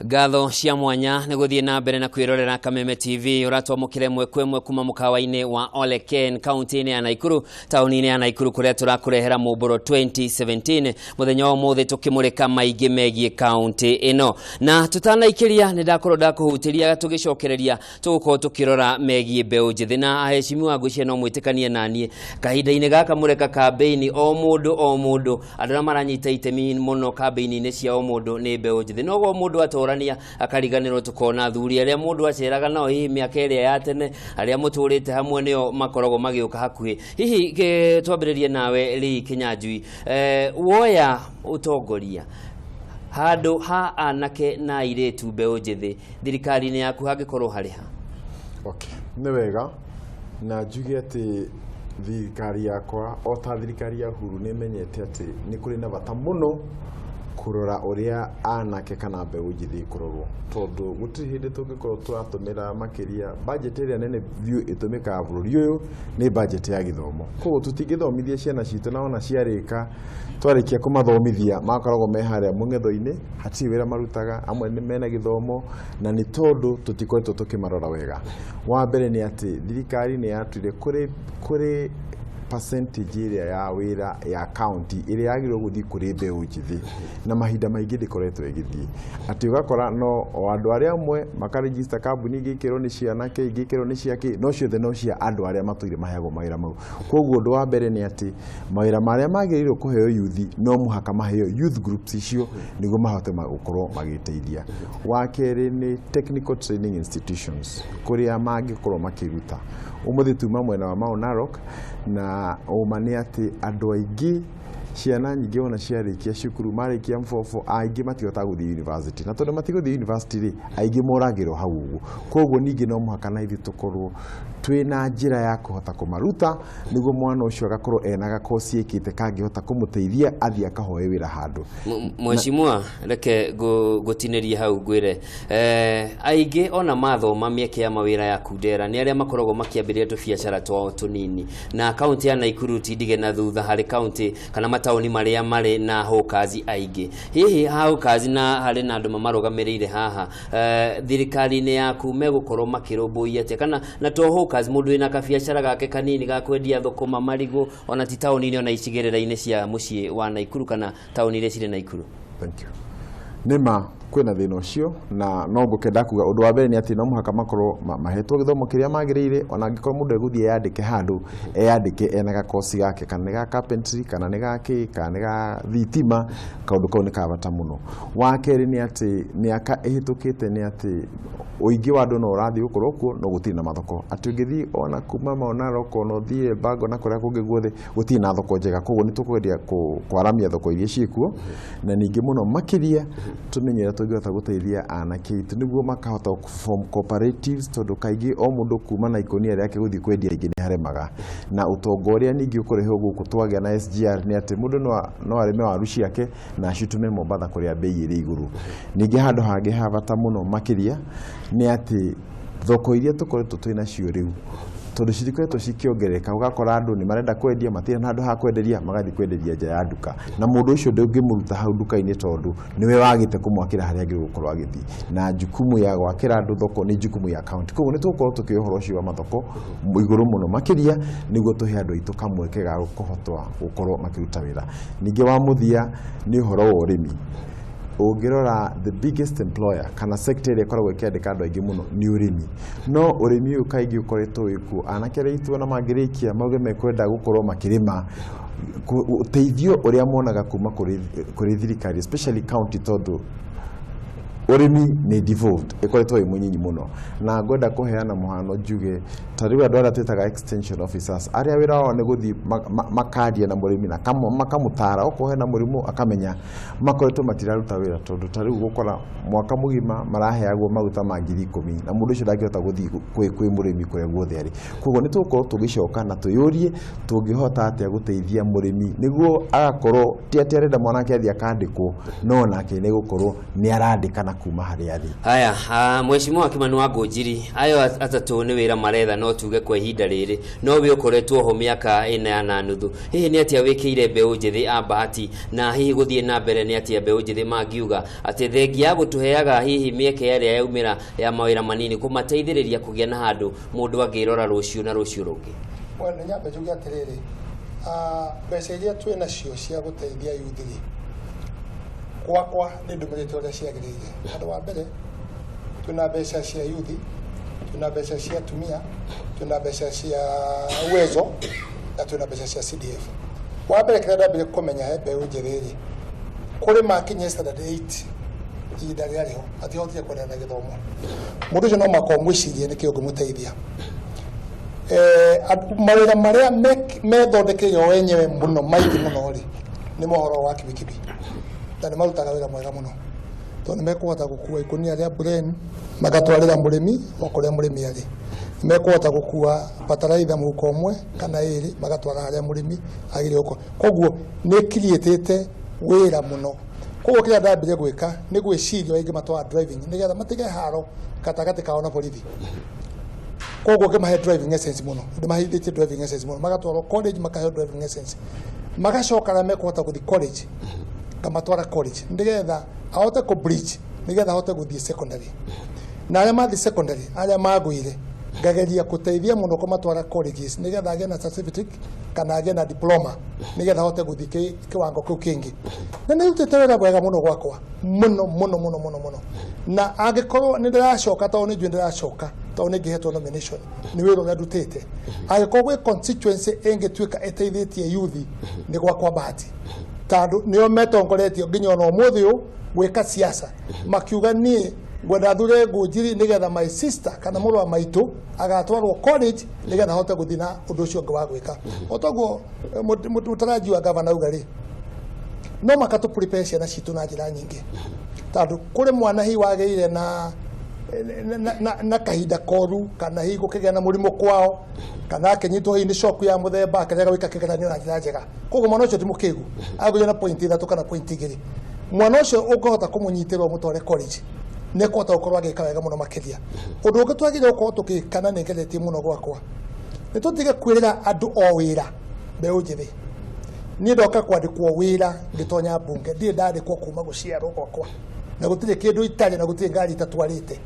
Ngatho cia mwanya nĩ gũthiĩ na mbere na kwĩrorera Kameme TV. Ũratwamũkĩra ĩmwe kwa ĩmwe kuma mũkawa-inĩ wa Ole Ken, kaunti-inĩ ya Naikuru, taũni-inĩ ya Naikuru, kũrĩa tũrakũrehera Mũmbũro 2017 mũthenya wa ũmũthĩ, tũkĩmũrĩka maingĩ megiĩ kaunti ĩno. Na tũtanaikĩria, nĩ ndakorwo ndakũhutĩria, tũgĩcokereria tũgũkorwo tũkĩrora megiĩ mbeũ njĩthĩ. Na aheshimiwa, ngwĩciria no mwĩtĩkanie naniĩ, kahinda-inĩ gaka mũreka kambĩini, o mũndũ o mũndũ, andũ arĩa maranyita itemi mũno kambĩini-inĩ cia o mũndũ nĩ mbeũ njĩthĩ. Noguo mũndũ atũrania akariganĩrwo, tũkona athuri arĩa mũndũ aceraga nao hihi mĩaka ĩrĩa ya tene, arĩa mũtũrĩte hamwe, nĩo makoragwo magĩũka hakuhĩ. Hihi twambĩrĩrie nawe Lee Kinyanjui, woya ũtongoria, handũ ha anake na airĩtu, mbeũ njĩthĩ thirikari-inĩ yaku hangĩkorwo harĩ ha? Okay. Nĩ wega na njuge atĩ thirikari yakwa, o ta thirikari ya Uhuru, nĩ ĩmenyete atĩ nĩ kũrĩ na bata mũno kũrora ũrĩa anake kana mbeũ njĩthĩ ĩkũrorwo, tondũ gũtirĩ hĩndĩ tũngĩkorwo tũratũmĩra makĩria budget ĩrĩa nene biũ ĩtũmĩkaga bũrũri ũyũ nĩ budget ya gĩthomo. Koguo tũtingĩthomithia ciana citũ, na ona ciarĩka, twarĩkia kũmathomithia, makoragwo me harĩa mũng'etho-inĩ, hatirĩ wĩra marutaga. Amwe nĩ mena gĩthomo na nĩ tondũ tũtikoretwo tũkĩmarora wega. Wa mbere nĩ atĩ thirikari nĩ yatuire kũrĩ percentage ĩrĩa ya wĩra ya county ĩrĩa yagĩrĩirwo gũthiĩ kũrĩ mbeũ njĩthĩ, na mahinda maingĩ ndĩkoretwo ĩgĩthiĩ, atĩ ũgakora no o andũ arĩa amwe makarejista kambuni, ingĩ ikĩrwo nĩ cianake, ingĩ ikĩrwo nĩ ciake, no ciothe no cia andũ arĩa matũire maheagwo mawĩra mau. Koguo ũndũ wa mbere nĩ atĩ mawĩra marĩa magĩrĩirwo kũheo youth no mũhaka maheo youth groups icio nĩguo mahote gũkorwo magĩteithia. Wa kerĩ nĩ technical training institutions kũrĩa mangĩkorwo makĩruta. Ũmũthĩ tuma mwena wa Mau Narok, na ũma nĩ atĩ andũ aingĩ, ciana nyingĩ ona ciarĩkia cukuru, marĩkia form 4, aingĩ matihotaga gũthiĩ university, na tondũ matigũthiĩ university rĩ, aingĩ moragĩrwo hau ũguo. Koguo ningĩ no mũhaka na ithuĩ tũkorwo twĩna njĩra ya kũhota kũmaruta nĩguo mwana ũcio agakorwo ena gakoci ĩkĩte kangĩhota kũmũteithia athiĩ akahoe wĩra handũ. Mheshimiwa, reke ngũtinĩrie hau ngwĩre, aingĩ ona mathoma, mĩeke ya mawĩra ya kundera nĩ arĩa makoragwo makĩambĩrĩria tũbiacara twao tũnini, na kaunti ya Naikuru ti ndige na thutha harĩ kaunti kana mataũni marĩa marĩ na hawkers aingĩ. Hihi hawkers, na harĩ na andũ mamarũgamĩrĩire haha, thirikari-inĩ yaku megũkorwo makĩrũmbũiya atĩa? Kana na to hawkers, mũndũ wĩna kabiacara gake kanini ga kwendia thũkũma, marigũ, ona ti taũni-inĩ, ona icigĩrĩra-inĩ cia mũciĩ wa Naikuru kana taũni iria cirĩ Naikuru? Thank you. Nĩma kwĩna thĩna ũcio, na no ngũkenda kuga ũndũ wa mbere nĩ atĩ no mũhaka makorwo mahetwo gĩthomo kĩrĩa magĩrĩire. Ona angĩkorwo mũndũ egũthiĩ eyandĩke handũ, eyandĩke ena gakoci gake, kana nĩ ga carpentry, kana nĩ ga kĩ, kana nĩ ga thitima, kaũndũ kau nĩ ka bata mũno. Wa kerĩ nĩ atĩ mĩaka ĩhĩtũkĩte nĩ atĩ ũingĩ wa andũ no ũrathiĩ gũkorwo kuo, no gũtirĩ na mathoko, atĩ ũngĩthiĩ ona kuma Mau Narok, ona ũthiĩ Bago na kũrĩa kũngĩ guothe, gũtirĩ na thoko njega. Koguo nĩ tũkwendia kwaramia thoko iria ciĩkuo, na ningĩ mũno makĩria tũmenye ũrĩa tũngĩhota gũteithia anake aitũ nĩguo makahota form cooperatives, tondũ kaingĩ o mũndũ kuma na ikũnia rĩake gũthiĩ kwendia ingĩ nĩ haremaga. Na ũtonga ũrĩa ningĩ ũkũrehwo gũkũ twagĩa na SGR nĩ atĩ mũndũ no arĩme waru ciake na acitume Mombatha kũrĩa bei ĩrĩ igũrũ. Ningĩ handũ hangĩ ha bata mũno makĩria nĩ atĩ thoko iria tũkoretwo twĩ nacio rĩu, tondũ citikoretwo cikĩongerereka, ũgakora andũ nĩ marenda kwendia, matirĩ na handũ ha kwenderia, magathiĩ kwenderia nja ya nduka, na mũndũ ũcio ndũngĩmũruta hau nduka-inĩ tondũ nĩwe wagĩte kũmwakĩra harĩa agĩrĩirwo gũkorwo agĩthiĩ. Na jukumu ya gwakĩra andũ thoko nĩ jukumu ya county. Koguo nĩ tũgũkorwo tũkĩoya ũhoro ũcio wa mathoko igũrũ mũno makĩria nĩguo tũhe andũ aitũ kamweke ga kũhota gũkorwo makĩruta wĩra. Ningĩ wa mũthia nĩ ũhoro wa ũrĩmi. Ũngĩrora, the biggest employer kana sector ĩrĩa ĩkoragwo ĩkĩandĩka andũ aingĩ mũno nĩ ũrĩmi. No ũrĩmi ũyũ kaingĩ ũkoretwo wĩkuo, anake arĩa aitũ ona mangĩrĩkia mauge mekwenda gũkorwo makĩrĩma, ũteithio ũrĩa monaga kuma kũrĩ thirikari, especially county, tondũ ũrĩmi nĩ devolved, ĩkoretwo ĩ mũnyinyi mũno. Na ngwenda kũheana mũhano, njuge ta rĩu andũ arĩa twĩtaga extension officers, arĩa wĩra wao nĩ gũthiĩ makaria na mũrĩmi na makamũtara okorwo hena mũrimũ akamenya, makoretwo matiraruta wĩra, tondũ ta rĩu gũkora mwaka mũgima maraheagwo maguta ma 10,000, na mũndũ ũcio ndangĩhota gũthiĩ kwĩ mũrĩmi kũrĩa guothe arĩ. Koguo nĩ tũgũkorwo tũgĩcoka na twĩyũrie tũngĩhota atĩa gũteithia mũrĩmi nĩguo agakorwo ti atĩ arenda mwanake athiĩ akandĩkwo, no nake nĩ gũkorwo nĩ arandĩka na kuma harĩa arĩ. Haya, Mheshimiwa Kimani wa Ngũnjiri, ayo atatũ nĩ wĩra maretha, no tuge kwa ihinda rĩrĩ no we ũkoretwo ho mĩaka 4.5. Hihi nĩ atĩa wĩkĩire mbeũ njĩthĩ a Bahati, na hihi gũthiĩ na mbere nĩ atĩa mbeũ njĩthĩ mangiuga atĩ thengia ya gũtũheaga hihi mĩeke ĩrĩa yaumĩra ya mawĩra manini kũmateithĩrĩria kũgĩa na handũ mũndũ angĩrora rũciũ na rũciũ rũngĩ? Well, nĩ nyambe njuge atĩrĩrĩ, mbeca iria twĩ nacio cia gũteithia yuthi rĩ, gwakwa nĩ ndũmĩrĩte ũrĩa ciagĩrĩire. Handũ wa mbere, twĩna mbeca cia yuthi, twĩna mbeca cia atumia, twĩna mbeca cia Uwezo na twĩna mbeca cia CDF. Wa mbere, kĩrĩa ndambire kũmenya he mbeũ njĩthĩ rĩ, kũrĩ makinyia standard 8, ihinda rĩrĩa rĩho matihotire kwenderea na gĩthomo. Mũndũ ũcio no mũhaka ũmwĩcirie nĩkĩ ũngĩmũteithia. Mawĩra marĩa methondekeire o enyewe mũno maingĩ mũno rĩ, nĩ mohoro wa kibikibi, na nĩ marutaga wĩra mwega mũno tondũ nĩ mekũhota gũkua ikũnia rĩa bren magatwarĩra mũrĩmi o kũrĩa mũrĩmi arĩ, nĩ mekũhota gũkua bataraitha mũhuko ũmwe kana ĩrĩ magatwara harĩa mũrĩmi agĩrĩire gũkorwo. Koguo nĩ kiriĩtĩte wĩra mũno. Koguo kĩrĩa ndambire gwĩka nĩ gwĩciria aingĩ matwara driving nĩgetha matige haro gatagatĩ kao na borithi. Koguo ngĩmahe driving license mũno, ndĩmaheithĩtie driving license mũno, magatwarwo college, makaheo driving license, magacoka arĩa mekũhota gũthiĩ college ngamatwara college nĩgetha ahote kũ bridge, nĩgetha ahote gũthiĩ secondary. Na arĩa mathiĩ secondary, arĩa magũire, ngageria gũteithia mũno kũmatwara colleges nĩgetha agĩe na certificate kana agĩe na diploma nĩgetha ahote gũthiĩ kĩwango kĩu kĩngĩ. Na nĩ rutĩte wĩra mwega mũno gwakwa, mũno mũno mũno mũno mũno. Na angĩkorwo nĩ ndĩracoka, tondũ nĩ njũĩ ndĩracoka, tondũ nĩ ngĩhetwo nomination nĩ wĩra ũrĩa ndutĩte, angĩkorwo gwĩ constituency ĩngĩtuĩka ĩteithĩtie yuthi, nĩ gwakwa Bahati, tondũ nĩo metongoretie nginya ona ũmũthĩ ũyũ gwĩka siasa, makiuga niĩ ngwenda thure Ngũnjiri nĩgetha my sister kana mũrũ wa maitũ agatwarwo college nĩgetha ahote gũthiĩ na ũndũ ũcio ũngĩ wa gwĩka. O toguo mũtaraji wa gavana auga rĩ, no maka tũ prepare ciana citũ na njĩra nyingĩ, tondũ kũrĩ mwana hihi wagĩire na kahinda koru, kana hihi gũkĩgĩa na mũrimũ kwao, kana akĩnyitwo hihi nĩ shock ya mũthemba, akĩrega gwĩka kĩgeranio na njĩra njega. Koguo mwana ũcio ti mũkĩgu, agũire na point 3 kana point 2. Mwana ũcio ũngĩhota kũmũnyitĩrĩra ũmũtware college, nĩ ekũhota gũkorwo agĩka wega mũno makĩria. Ũndũ ũngĩ twagĩrĩirwo gũkorwo tũgĩka, na nĩ ngeretie mũno gwakwa, nĩ tũtige kwĩrĩra andũ o wĩra mbeũ njĩthĩ. Niĩ ndoka kwandĩkwo wĩra ngĩtonya mbunge, ndirĩ ndandĩkwo kuma gũciarwo gwakwa, na gũtirĩ kĩndũ itarĩ, na gũtirĩ ngari itatwarĩte.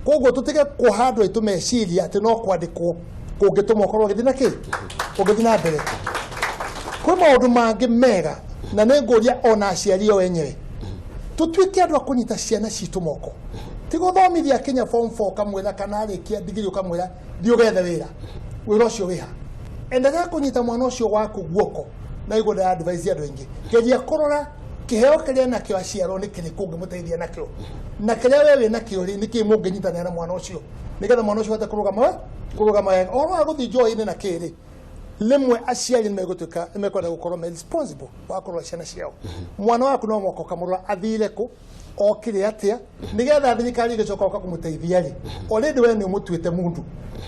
Koguo tũtige kuoha andũ aitũ meciria atĩ no kwandĩkwo kũngĩtũma ũkorwo ũgĩthiĩ na kĩ ũgĩthiĩ na mbere. Kwĩ maũndũ mangĩ mega, na nĩ ngũria ona aciari o enyewe tũtuĩke andũ a kũnyita ciana citũ moko, ti gũthomithia kinya form 4 ũkamwĩra, kana arĩkia ndigiri ũkamwĩra, "Thiĩ ũgethe wĩra." Wĩra ũcio wĩha? Endelea kũnyita mwana ũcio waku guoko. Na iguo ndĩra advise andũ aingĩ, geria kũrora kĩheo kĩrĩa nakĩo aciarwo nĩ kĩrĩkũ ũngĩmũteithia nakĩo, na kĩrĩa we wĩ nakĩo rĩ, nĩkĩĩ mũngĩnyitanĩra na mwana ũcio nĩgetha mwana ũcio ahote kũrũgama wega. Ũhoro wa gũthiĩ njohi-inĩ na kĩrĩ, rĩmwe aciari nĩ megũtuĩka nĩ mekwenda gũkorwo me responsible wa kũrora ciana ciao. Mwana waku no mũhaka ũkamũrora athire kũ, okire atĩa, nĩgetha thirikari ĩgĩcoka ũka kũmũteithia rĩ, already we nĩ ũmũtuĩte mũndũ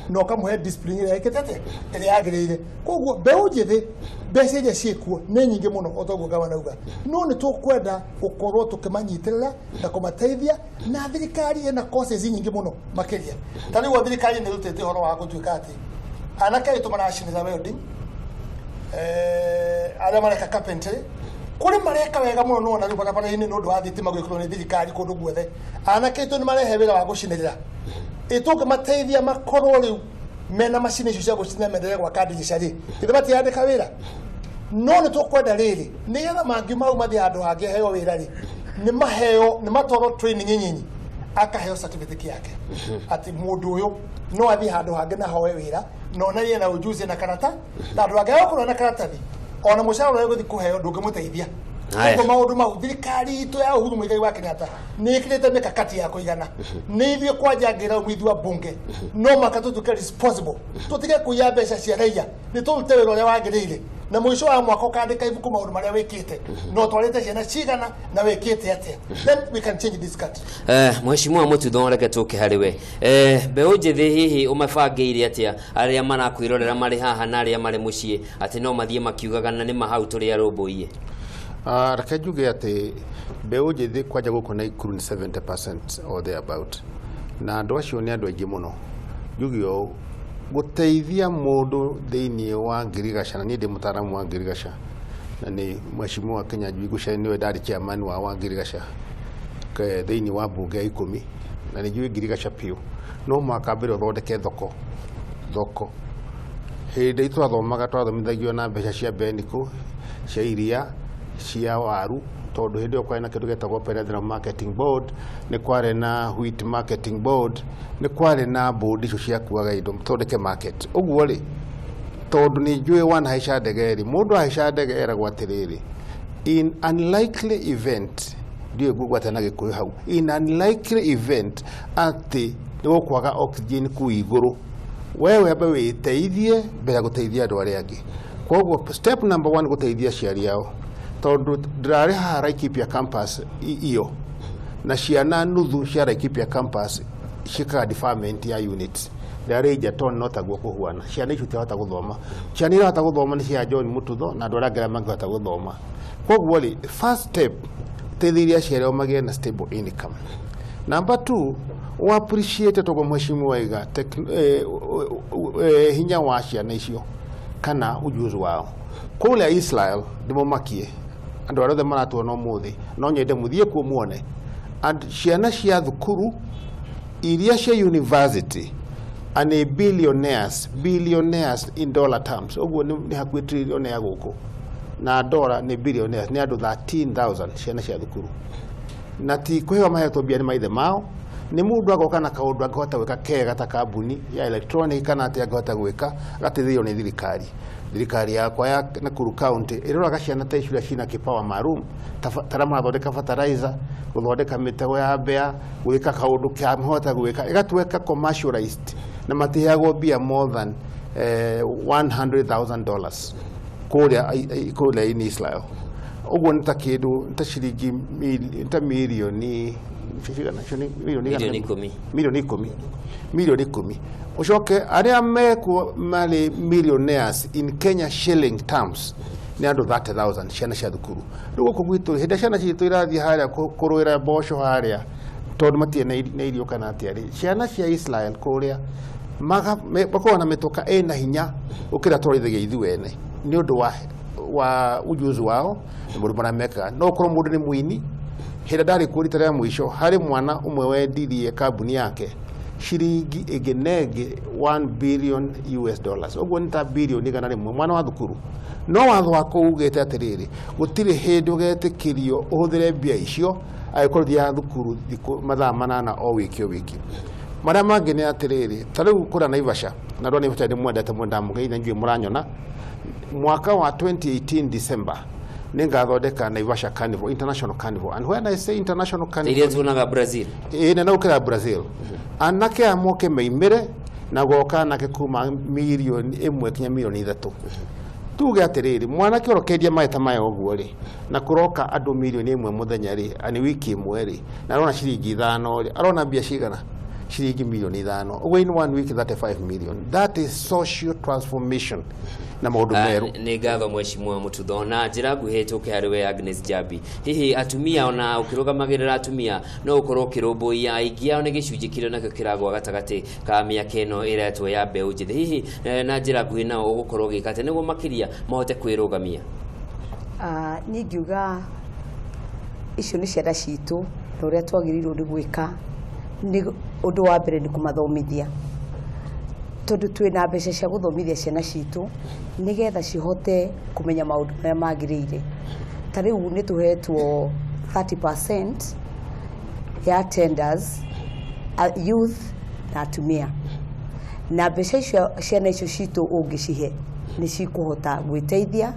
na ũkamũhe discipline ĩrĩa ĩkĩte atĩa, ĩrĩa yagĩrĩire. Koguo mbeũ njĩthĩ, mbeca iria ciĩkuo nĩ nyingĩ mũno, o toguo gavana auga, no nĩ tũkwenda gũkorwo tũkĩmanyitĩrĩra na kũmateithia. Na thirikari ĩna courses nyingĩ mũno makĩria. Ta rĩu thirikari nĩ ĩrutĩte ũhoro wa gũtuĩka atĩ anake aitũ maracinĩra welding, arĩa mareka carpentry, kũrĩ mareka wega mũno. Nona rĩu barabara-inĩ nĩ ũndũ wa thitima gwĩkĩrwo nĩ thirikari kũndũ guothe, anake aitũ nĩ marehe wĩra wa gũcinĩrĩra. Ĩtũngĩmateithia makorwo rĩu mena macini icio cia gũcinĩra, mendelee gwaka ndirica rĩ, githĩ matirandĩka wĩra? No nĩ tũkwenda rĩrĩ, nĩgetha mangiuma hau mathiĩ handũ hangĩ heo wĩra rĩ, nĩ maheo, nĩ matwarwo training nyinyi, akaheo certificate yake atĩ mũndũ ũyũ no athiĩ handũ hangĩ na ahoe wĩra, na onanie na ujuzi na karata, na andũ angĩ agakorwo na karatathi, ona mũcara ũrĩa ũgũthiĩ kũheo ndũngĩmũteithia. Haya. Koguo maũndũ mau, thirikari itũ ya Uhuru Muigai wa Kenyatta nĩ ĩkĩrĩte mĩkakati ya kũigana. Nĩ ithuĩ kwanja ngĩra ithuĩ wa bunge no maka tũtuĩke responsible, tũtige kũiya mbeca cia raia, nĩ tũrute wĩra ũrĩa wagĩrĩire, na mũico wa mwaka ũkandĩka ibuku maũndũ marĩa wĩkĩte na ũtwarĩte ciana cigana na wĩkĩte atĩa. Then we can change this country. Mheshimiwa Mututho, reke tũke harĩ we. Mbeũ njĩthĩ hihi ũmabangĩire atĩa arĩa marakwĩrorera marĩ haha na arĩa marĩ mũciĩ, atĩ no mathiĩ makiugaga na nĩ mahau tũrĩ arũmbũiye? Reke njuge atĩ mbeũ njĩthĩ kwanja gũkũ Naikuru nĩ 70% or thereabout, na andũ acio nĩ andũ aingĩ mũno. Njuge ũũ, gũteithia mũndũ thĩinĩ wa ngirigaca, na niĩ ndĩ mũtaaramu wa ngirigaca, na nĩ Mheshimiwa Kĩnyanjui Gũcai nĩwe ndarĩ chairman wa ngirigaca thĩinĩ wa mbunge ya 10, na nĩ njũĩ ngirigaca biũ. No mũhaka mbere ũthondeke thoko. Hĩndĩ ĩrĩa twathomaga twathomithagio na mbeca cia mbenikũ, cia iria, cia waru, tondũ hĩndĩ ĩyo kwarĩ na kĩndũ gĩetagwo Perennial Marketing Board, nĩ kwarĩ na Wheat Marketing Board, nĩ kwarĩ na board icio ciakuaga indo thondeke market. Ũguo rĩ, tondũ nĩ njũĩ wanahaica ndege rĩ, mũndũ ahaica ndege eragwo atĩrĩrĩ, in unlikely event, ndiũĩ ngũgwata na Gĩkũyũ hau, in unlikely event atĩ nĩ gũkwaga oxygen kũu igũrũ, wewe ambe wĩteithie mbere ya gũteithia andũ arĩa angĩ. Koguo step number 1 gũteithia aciari ao, tondũ ndĩrarĩ haha Laikipia campus iyo, na ciana nuthu cia Laikipia campus ciĩkaga deferment ya units. Ndĩrarĩ Egerton no taguo kũhuana, ciana icio itirahota gũthoma. Ciana irahota gũthoma nĩ cia John Mututho na andũ arĩa angĩ arĩa mangĩhota gũthoma. Koguo rĩ, first step, teithĩrĩria aciari ao magĩe na stable income. Number 2, o appreciate toguo Mheshimiwa aiga hinya wa ciana icio kana ujuzi wao. Kũrĩa Israel ndĩmũmakie andũ arĩa othe maratuona ũmũthĩ, no nyende mũthiĩ kuo muone and ciana cia thukuru iria cia university and billionaires in dollar terms, ũguo nĩ hakuhĩ trillion ya gũkũ na dola nĩ billionaires, nĩ andũ 13,000 ciana cia thukuru, na ti kũheo mahetwo mbia nĩ maithe mao, nĩ mũndũ agoka na kaũndũ angĩhota gwĩka kega ta kambuni ya electronic kana atĩ angĩhota gwĩka agateithĩrĩrio nĩ thirikari. Thirikari yakwa ya Nakuru County ĩroraga ciana ta icio iria ciĩna kipawa maalum, ta arĩa marathondeka fertilizer, gũthondeka mĩtego ya mbea, gwĩka kaũndũ kamahota gwĩka, ĩgatuĩka commercialized, na matiheagwo mbia more than $100,000 kũrĩa in Israel. Ũguo nĩ ta kĩndũ, nĩ ta ciringi nĩ ta mirioni cigana, icio nĩ mirioni igana Mirioni rĩmwe. ikũmi. Mirioni ikũmi. Mirioni ikũmi. Ũcoke arĩa mekuo marĩ millionaires in Kenya shilling terms nĩ andũ 30,000 ciana cia thukuru. Rĩu gũkũ gwitũ hĩndĩ ĩrĩa ciana citũ irathiĩ harĩa kũrũĩra mboco harĩa tondũ matirĩ na irio kana atĩa rĩ, ciana cia Israel kũrĩa makoragwo na mĩtoka ĩna hinya gũkĩra twarithagia ithuĩ ene nĩ ũndũ wa ujuzi wao na maũndũ marĩa mekaga. No ũkorwo mũndũ nĩ mũini, hĩndĩ ndarĩ kuo rita rĩa mũico harĩ mwana ũmwe wendirie kambuni yake ciringi ĩngĩ na ĩngĩ 1 billion US dollars, ũguo nĩ ta bilioni igana rĩmwe, mwana wa thukuru. No watho wa kũu ugĩte atĩrĩrĩ, gũtirĩ hĩndĩ ũgetĩkĩrio ũhũthĩre mbia icio angĩkorwo ũthiaga thukuru thikũ mathaa 8 o wiki o wiki. Marĩa mangĩ nĩ atĩrĩrĩ, ta rĩu kũrĩa Naivasha, na andũ a Naivasha nĩ mwendete mũno, ndamũgeithia njũĩ mũranyona. Mwaka wa 2018 December nĩngathondeka Naivasha Carnival, International Carnival. And when I say international carnival, Iria tuonaga Brazil. Ĩĩ, na gũkĩra Brazil. Anake aya moke meimĩre na goka anake kuma mirioni 1 kinya mirioni 3. Tuge atĩrĩrĩ, mwanake ũrokendia maĩ ta maya ũguo rĩ, na kũroka andũ mirioni 1 mũthenya rĩ, ani wiki 1 rĩ, na arona ciringi 5 rĩ, arona mbia cigana? Ciringi mirioni 5. Ũguo in 1 week 35 million. That is social transformation na maũndũ merũ. Nĩ ngatho Mheshimiwa Mututho. Na njĩra nguhĩ tũke harĩ we Agnes Jambi, hihi atumia ona ũkĩrũgamagĩrĩra atumia no ũkorwo ũkĩrũmbũiya aingĩ ao nĩ gĩcunjĩ kĩrĩa nakĩo kĩragwa gatagatĩ ka mĩaka ĩno ĩretwo ya mbeũ njĩthĩ, hihi na njĩra nguhĩ nao ũgũkorwo ũgĩka atĩa nĩguo makĩria mahote kwĩrũgamia? Niĩ ingiuga icio nĩ ciana citũ na ũrĩa twagĩrĩirwo nĩ gwĩka nĩ ũndũ wa mbere nĩ kũmathomithia, tondũ twĩna mbeca cia gũthomithia ciana citũ nĩgetha cihote kũmenya maũndũ marĩa magĩrĩire. Ta rĩu nĩ tũhetwo 30% ya tenders, youth na atumia, na mbeca icio ciana icio citũ ũngĩcihe nĩ cikũhota gwĩteithia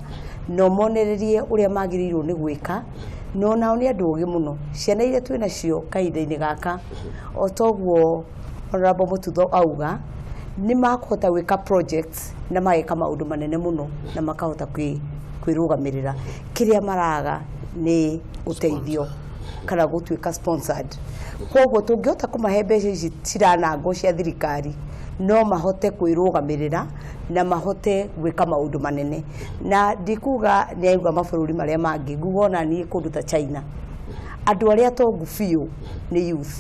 na ũmonererie ũrĩa magĩrĩirwo nĩ gwĩka, no nao nĩ andũ ogĩ mũno. Ciana iria twĩ nacio kahinda-inĩ gaka, o toguo Honorable Mututho auga, nĩ makũhota gwĩka projects na mageka maũndũ manene mũno na makahota kwĩrũgamĩrĩra. Kĩrĩa maraga nĩ ũteithio kana gũtuĩka sponsored. Koguo tũngĩhota kũmahe mbeca ici ciranangwo cia thirikari, No mahote kwĩrũgamĩrĩra na mahote gwĩka maũndũ manene. Na ndikuga nĩ aigua mabũrũri marĩa mangĩ, nguga ona niĩ kũndũ ta China andũ arĩa tongu biũ nĩ youth,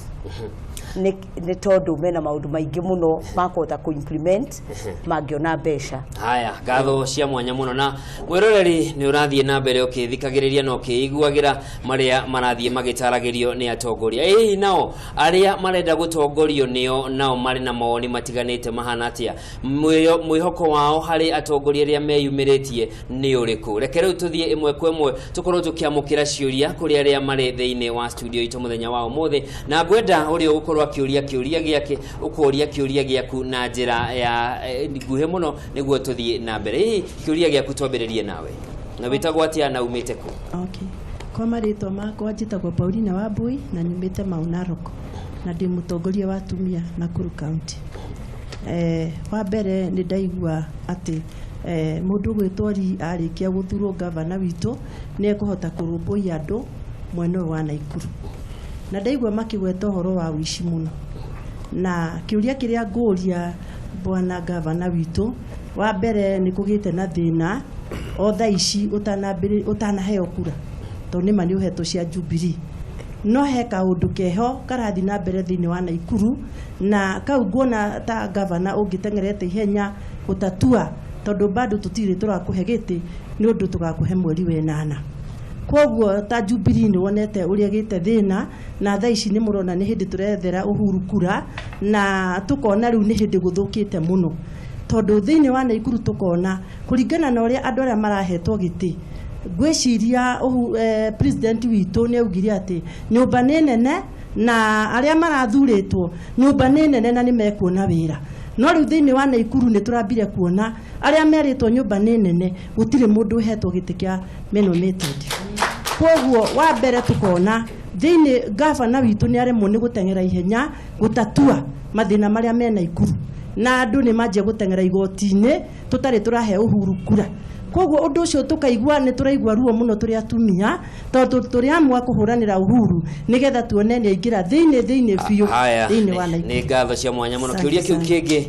nĩ tondũ mena maũndũ maingĩ mũno makũhota kũ-implement mangĩona mbeca. Haya, ngatho cia mwanya mũno. Na mwĩroreri, nĩ ũrathiĩ na mbere ũkĩthikagĩrĩria na ũkĩiguagĩra marĩa marathiĩ magĩtaragĩrio nĩ atongoria. Ĩĩ, nao arĩa marenda gũtongorio nĩo nao marĩ na mawoni matiganĩte mahana atĩa? Mwĩhoko wao harĩ atongoria arĩa meyumĩrĩtie nĩ ũrĩkũ? Reke rĩu tũthiĩ ĩmwe kwa ĩmwe, tũkorwo tũkĩamũkĩra ciũria kũrĩ arĩa marĩ thĩinĩ wa studio itũ mũthenya wa ũmũthĩ. Na ngwenda ũrĩa ũgũkorwo akĩũria kĩũria gĩake, ũkoria kĩũria gĩaku na njĩra ya nguhĩ mũno nĩguo tũthiĩ na mbere. Ĩ, kĩũria gĩaku twambĩrĩrie nawe. Na wĩtagwo atĩa na umĩte kũ? Okay. Kwa marĩtwa makwa njĩtagwo Paulina Wambui na nyumĩte Mau Narok na ndĩ mũtongoria wa atumia Nakuru County. Wa mbere nĩ ndaigua atĩ mũndũ ũgwĩtwo Lee arĩkia gũthurwo gavana witũ nĩ ekũhota kũrũmbũiya andũ mwena ũyũ wa Naikuru, na ndaigua makĩgweta ũhoro wa ũici mũno. Na kĩũria kĩrĩa ngũria bwana gavana witũ, wa mbere nĩ kũgĩte na thĩna o thaa ici ũtanaheo kura, tondũ nĩma nĩ ũhetwo cia Jubilee, no he kaũndũ keho karathiĩ na mbere thĩinĩ wa Naikuru, na kau nguona ta gavana ũngĩteng'erete ihenya gũtatua, tondũ bado tũtirĩ tũrakũhe gĩtĩ, nĩ ũndũ tũgakũhe mweri wenana. Koguo ta Jubilee nĩ wonete ũrĩa gĩte thĩna, na thaa ici nĩ mũrona nĩ hĩndĩ tũrethera Uhuru kura, na tũkona rĩu nĩ hĩndĩ gũthũkĩte mũno, tondũ thĩinĩ wa Naikuru tũkona kũringana na ũrĩa andũ arĩa marahetwo gĩtĩ, ngwĩciria president witũ nĩ augire atĩ nyũmba nĩ nene na arĩa marathurĩtwo nyũmba nĩ nene na nĩ mekuona wĩra. No rĩu thĩinĩ wa Naikuru nĩ tũrambire kuona arĩa merĩtwo nyũmba nĩ nene, gũtirĩ mũndũ ũhetwo gĩtĩ kĩa nominated. Koguo wa mbere tukona thĩinĩ gavana witũ nĩ aremwo nĩ gũteng'era ihenya gũtatua mathĩna marĩa me Naikuru, na andũ nĩ manjia gũteng'era igoti-inĩ tũtarĩ tũrahe Uhuru kura. Koguo ũndũ ũcio tũkaigua nĩ tũraigua ruo mũno tũrĩ atumia, tondũ tũrĩ amwe a kũhũranĩra Uhuru nĩgetha tuone nĩ aingĩra thĩinĩ biũ Haya, thĩinĩ wa Naikuru. Nĩ ngatho cia mwanya mũno. Asante Kĩũria kĩu sana. kĩngĩ,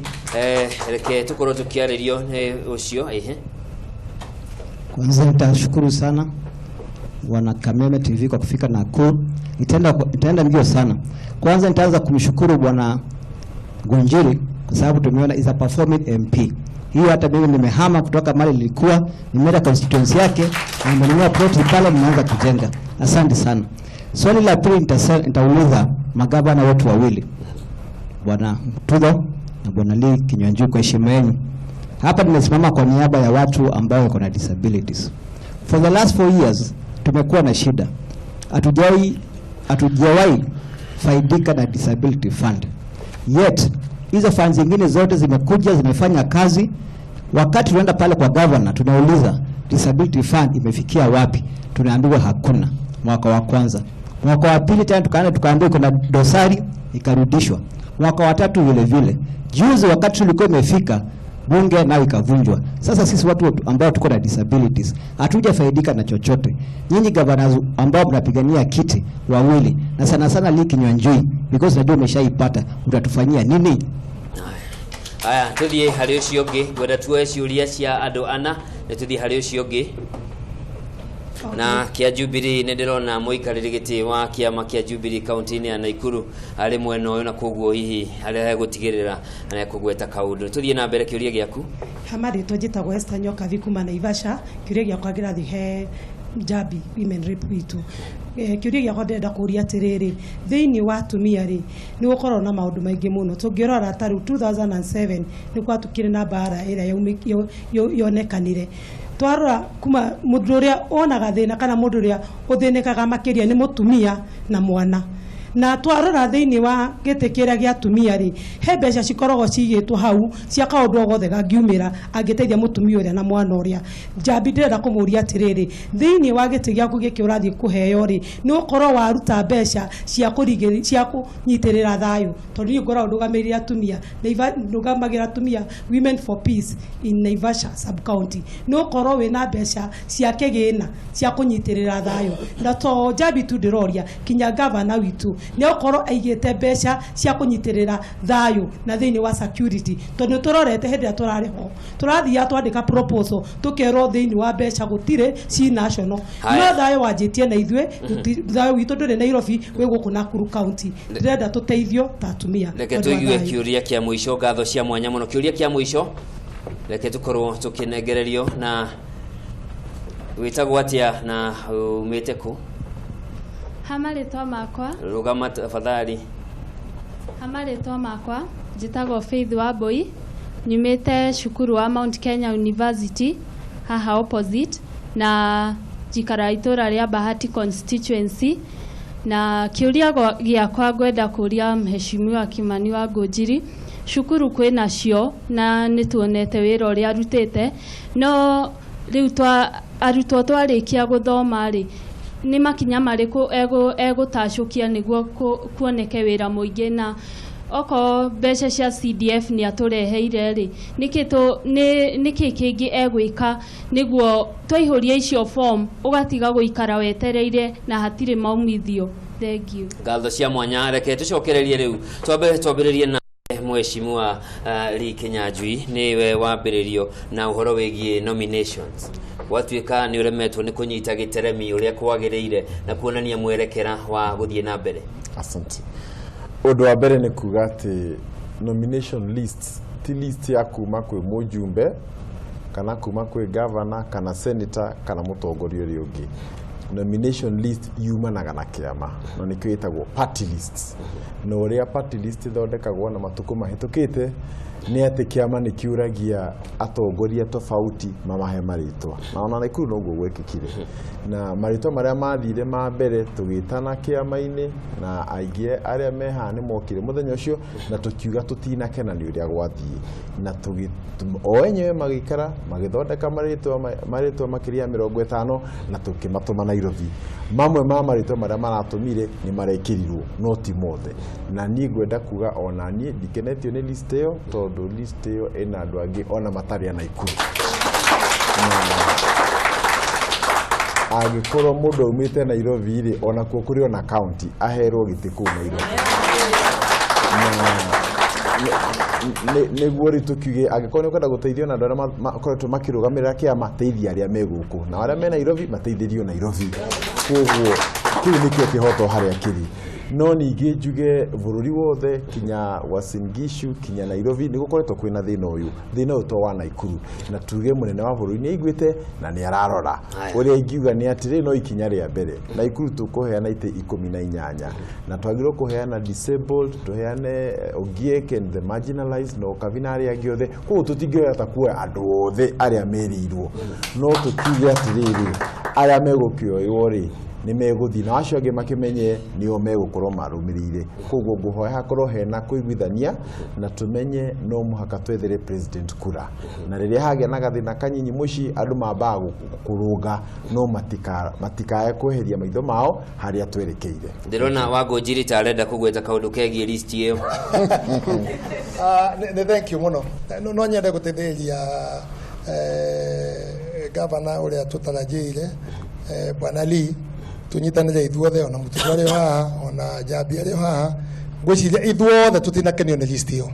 reke tũkorwo tũkĩarĩrio nĩ ũcio ĩhe. Kwanza nitashukuru sana wana Kameme TV kwa kufika Nakuru. Nitaenda mbio sana. Kwanza nitaanza kumshukuru Bwana Ngunjiri kwa sababu tumeona is a performing MP. Hiyo hata mimi nimehama kutoka mahali nilikuwa, nimeenda constituency yake na nimenunua plot pale, nimeanza kujenga. Asante sana. Swali la pili nitauliza magavana wetu wawili, Bwana Mututho na Bwana Lee Kinyanjui, kwa heshima yenu. Hapa nimesimama kwa niaba ya watu ambao wako na disabilities. For the last 4 years tumekuwa na shida. Hatujawahi faidika na disability fund. Yet hizo funds zingine zote zimekuja zimefanya kazi. Wakati tunaenda pale kwa governor tunauliza disability fund imefikia wapi, tunaambiwa hakuna. Mwaka wa kwanza, mwaka wa pili tena tukaenda tukaambiwa kuna dosari, ikarudishwa. Mwaka wa tatu vile vile. Juzi wakati tulikuwa imefika bunge nayo ikavunjwa. Sasa sisi watu ambao tuko na disabilities hatujafaidika na chochote. Nyinyi governors ambao mnapigania kiti wawili, na sana sana Lee Kinyanjui, because najua umeshaipata, utatufanyia nini? Aya, tuthiĩ harĩ ũcio ũngĩ. Ngwenda tuoe ciũria cia andũ ana. Nĩ tuthiĩ harĩ ũcio ũngĩ na kĩa Jubilee. Nĩ ndĩrona mũikarĩri gĩtĩ wa kĩama kĩa Jubilee kaunti-inĩ ya Naikuru arĩ mwena ũyũ, na koguo hihi harĩa hegũtigĩrĩra na ekũgweta kaũndũ. Tũthiĩ na mbere, kĩũria gĩaku. Hamarĩtwa njĩtagwo Esther Nyokabi kuma Naivasha. Kĩũria gĩakwa kĩrathiĩ he Njambi, women rep witũ. Kĩũria gĩakwa ndĩrenda kũria atĩrĩrĩ, thĩinĩ wa atumia rĩ, nĩ gũkorwo na maũndũ maingĩ mũno. Tũngĩrora ta rĩu 2007 nĩ gwatukire na mbara ĩrĩa yonekanire. Twarora kuma mũndũ ũrĩa wonaga thĩna kana mũndũ ũrĩa ũthĩnĩkaga makĩria nĩ mũtumia na mwana. Na twarora thĩinĩ wa gĩtĩ kĩrĩa gĩa atumia rĩ, he mbeca cikoragwo cigĩtwo hau cia kaũndũ o gothe gangiumĩra angĩteithia mũtumia ũrĩa na mwana ũrĩa. Njambi, ndĩrenda kũmũria atĩrĩrĩ, thĩinĩ wa gĩtĩ gĩaku gĩkĩ ũrathiĩ kũheo rĩ, nĩ ũkorwo waruta mbeca cia kũnyitĩrĩra thayũ? Tondũ niĩ ngoragwo ndũgamĩrĩire atumia, ndũgamagĩra atumia Women for Peace in Naivasha sub county. Nĩ ũkorwo wĩna mbeca cia kĩgĩna cia kũnyitĩrĩra thayũ? Na to Njambi tu ndĩroria, kinya gavana witũ. Nĩ egũkorwo aigĩte mbeca cia kũnyitĩrĩra thayũ na thĩinĩ wa security, tondũ nĩ tũrorete hĩndĩ ĩrĩa tũrarĩ ho tũrathiaga twandĩka proposal tũkerwo thĩinĩ wa mbeca gũtirĩ ci national. Haya. No thayũ wanjĩtie na ithuĩ, thayũ witũ ndũrĩ Nairobi, wĩ gũkũ Nakuru County. Ndĩrenda tũteithio ta atumia Reke tondũ wa tũigue thayũ. kĩũria kĩa mũico. Ngatho cia mwanya mũno. Kĩũria kĩa mũico, reke tũkorwo tũkĩnengererio. Na wĩtagwo atĩa na umĩte kũ? Ha marĩtwa makwa. Rũgama tafadhali. Ha marĩtwa makwa njĩtagwo Faith Wambui, nyumĩte cukuru wa Mount Kenya University haha opposite, na njikara itũra rĩa Bahati constituency. Na kĩũria gĩakwa ngwenda kũria Mheshimiwa Kimani wa Ngũnjiri, cukuru kwĩ nacio na nĩ tuonete wĩra ũrĩa arutĩte, no rĩu twa arutwo twarĩkia gũthoma rĩ, nĩ makinya marĩkũ egũtacũkia nĩguo kuoneke wĩra mũingĩ? Na okorwo mbeca cia CDF nĩ atũreheire rĩ, nĩkĩ kĩngĩ egwĩka nĩguo twaihũria icio form ũgatiga gũikara wetereire na hatirĩ maumithio? Thank you. Ngatho cia mwanya. Reke tũcokererie rĩu, twambe twambĩrĩrie na Mheshimiwa Lee Kinyanjui. Nĩwe wambĩrĩrio na ũhoro wĩgiĩ nominations. Gwatuĩka nĩ ũremetwo nĩ kũnyita gĩteremi ũrĩa kwagĩrĩire na kuonania mwerekera wa gũthiĩ na mbere. Asante. Ũndũ wa mbere nĩ kuga atĩ nomination list ti list ya kuma kwĩ mũjumbe kana kuma kwĩ governor kana senator kana mũtongoria ũrĩa ũngĩ. Nomination list yumanaga na kĩama na nĩkĩo ĩtagwo party list. Na ũrĩa party list ĩthondekagwo na matukũ mahĩtũkĩte nĩ atĩ kĩama nĩ kĩũragia atongoria tofauti mamahe marĩtwa, na ona Nakuru noguo gwekĩkire, na marĩtwa marĩa mathire ma mbere tũgĩtana kĩama-inĩ na aingĩ arĩa me haha nĩ mokire mũthenya ũcio, na tũkiuga tũtinakena nĩ ũrĩa gwathiĩ, na o enyewe magĩikara magĩthondeka marĩtwa makĩria ya 50 na tũkĩmatũma Nairobi. Mamwe ma marĩtwa marĩa maratũmire nĩ marekĩrirwo, no ti mothe. Na niĩ ngwenda kuga ona niĩ ndikenetio nĩ list ĩyo, tondũ list ĩyo ĩna andũ angĩ ona matarĩ a Nakuru. Angĩkorwo mũndũ aumĩte Nairobi rĩ, ona kuo kũrĩ ona county aherwo gĩtĩ kũu Nairobi. Na nĩguo rĩu tũkiuge angĩkorwo nĩ ũkwenda gũteithio na andũ arĩa makoretwo makĩrũgamĩrĩra kĩama, teithia arĩa me gũkũ, na arĩa me Nairobi mateithĩrio Nairobi. Koguo kĩu nĩkĩo kĩhoto harĩa kĩrĩ. No ningĩ njuge bũrũri wothe kinya Uasin Gishu kinya Nairobi nĩ gũkoretwo kwĩna thĩna ũyũ. Thĩna ũyũ to wa Nakuru, na tuge mũnene wa bũrũri nĩ aiguĩte na nĩ ararora. Ũrĩa ingiuga nĩ atĩrĩ, no ikinya rĩa mbere Nakuru tũkũheana itĩ 18, na twagĩrĩirwo kũheana disabled, tũheane Ogiek and the marginalized na Okabi na arĩa angĩ othe. Koguo tũtingĩoya ta kuoya andũ othe arĩa merĩirwo, no tũkiuge atĩrĩrĩ, arĩa megũkĩoywo rĩ nĩ megũthiĩ, na acio angĩ makĩmenye nĩo megũkorwo marũmĩrĩire. Koguo ngũhoya hakorwo hena kũiguithania na tũmenye no mũhaka twethere president kura, na rĩrĩa hagĩa na gathĩna kanyinyi mũciĩ andũ mambaga kũrũnga, no matikae kweheria maitho mao harĩa twerekeire. Ndĩrona Wangũnjiri ta arenda kũgweta kaũndũ kegiĩ list ĩyo. Nĩ thank you mũno. No nyende gũteithĩrĩria gavana ũrĩa tũtarajĩire, Bwana Lee, tũnyitanĩre ithuothe, ona mũtugo arĩ o haha, ona Njambi arĩ o haha. Ngwĩciria ithuothe tũtinakenio nĩ list ĩyo,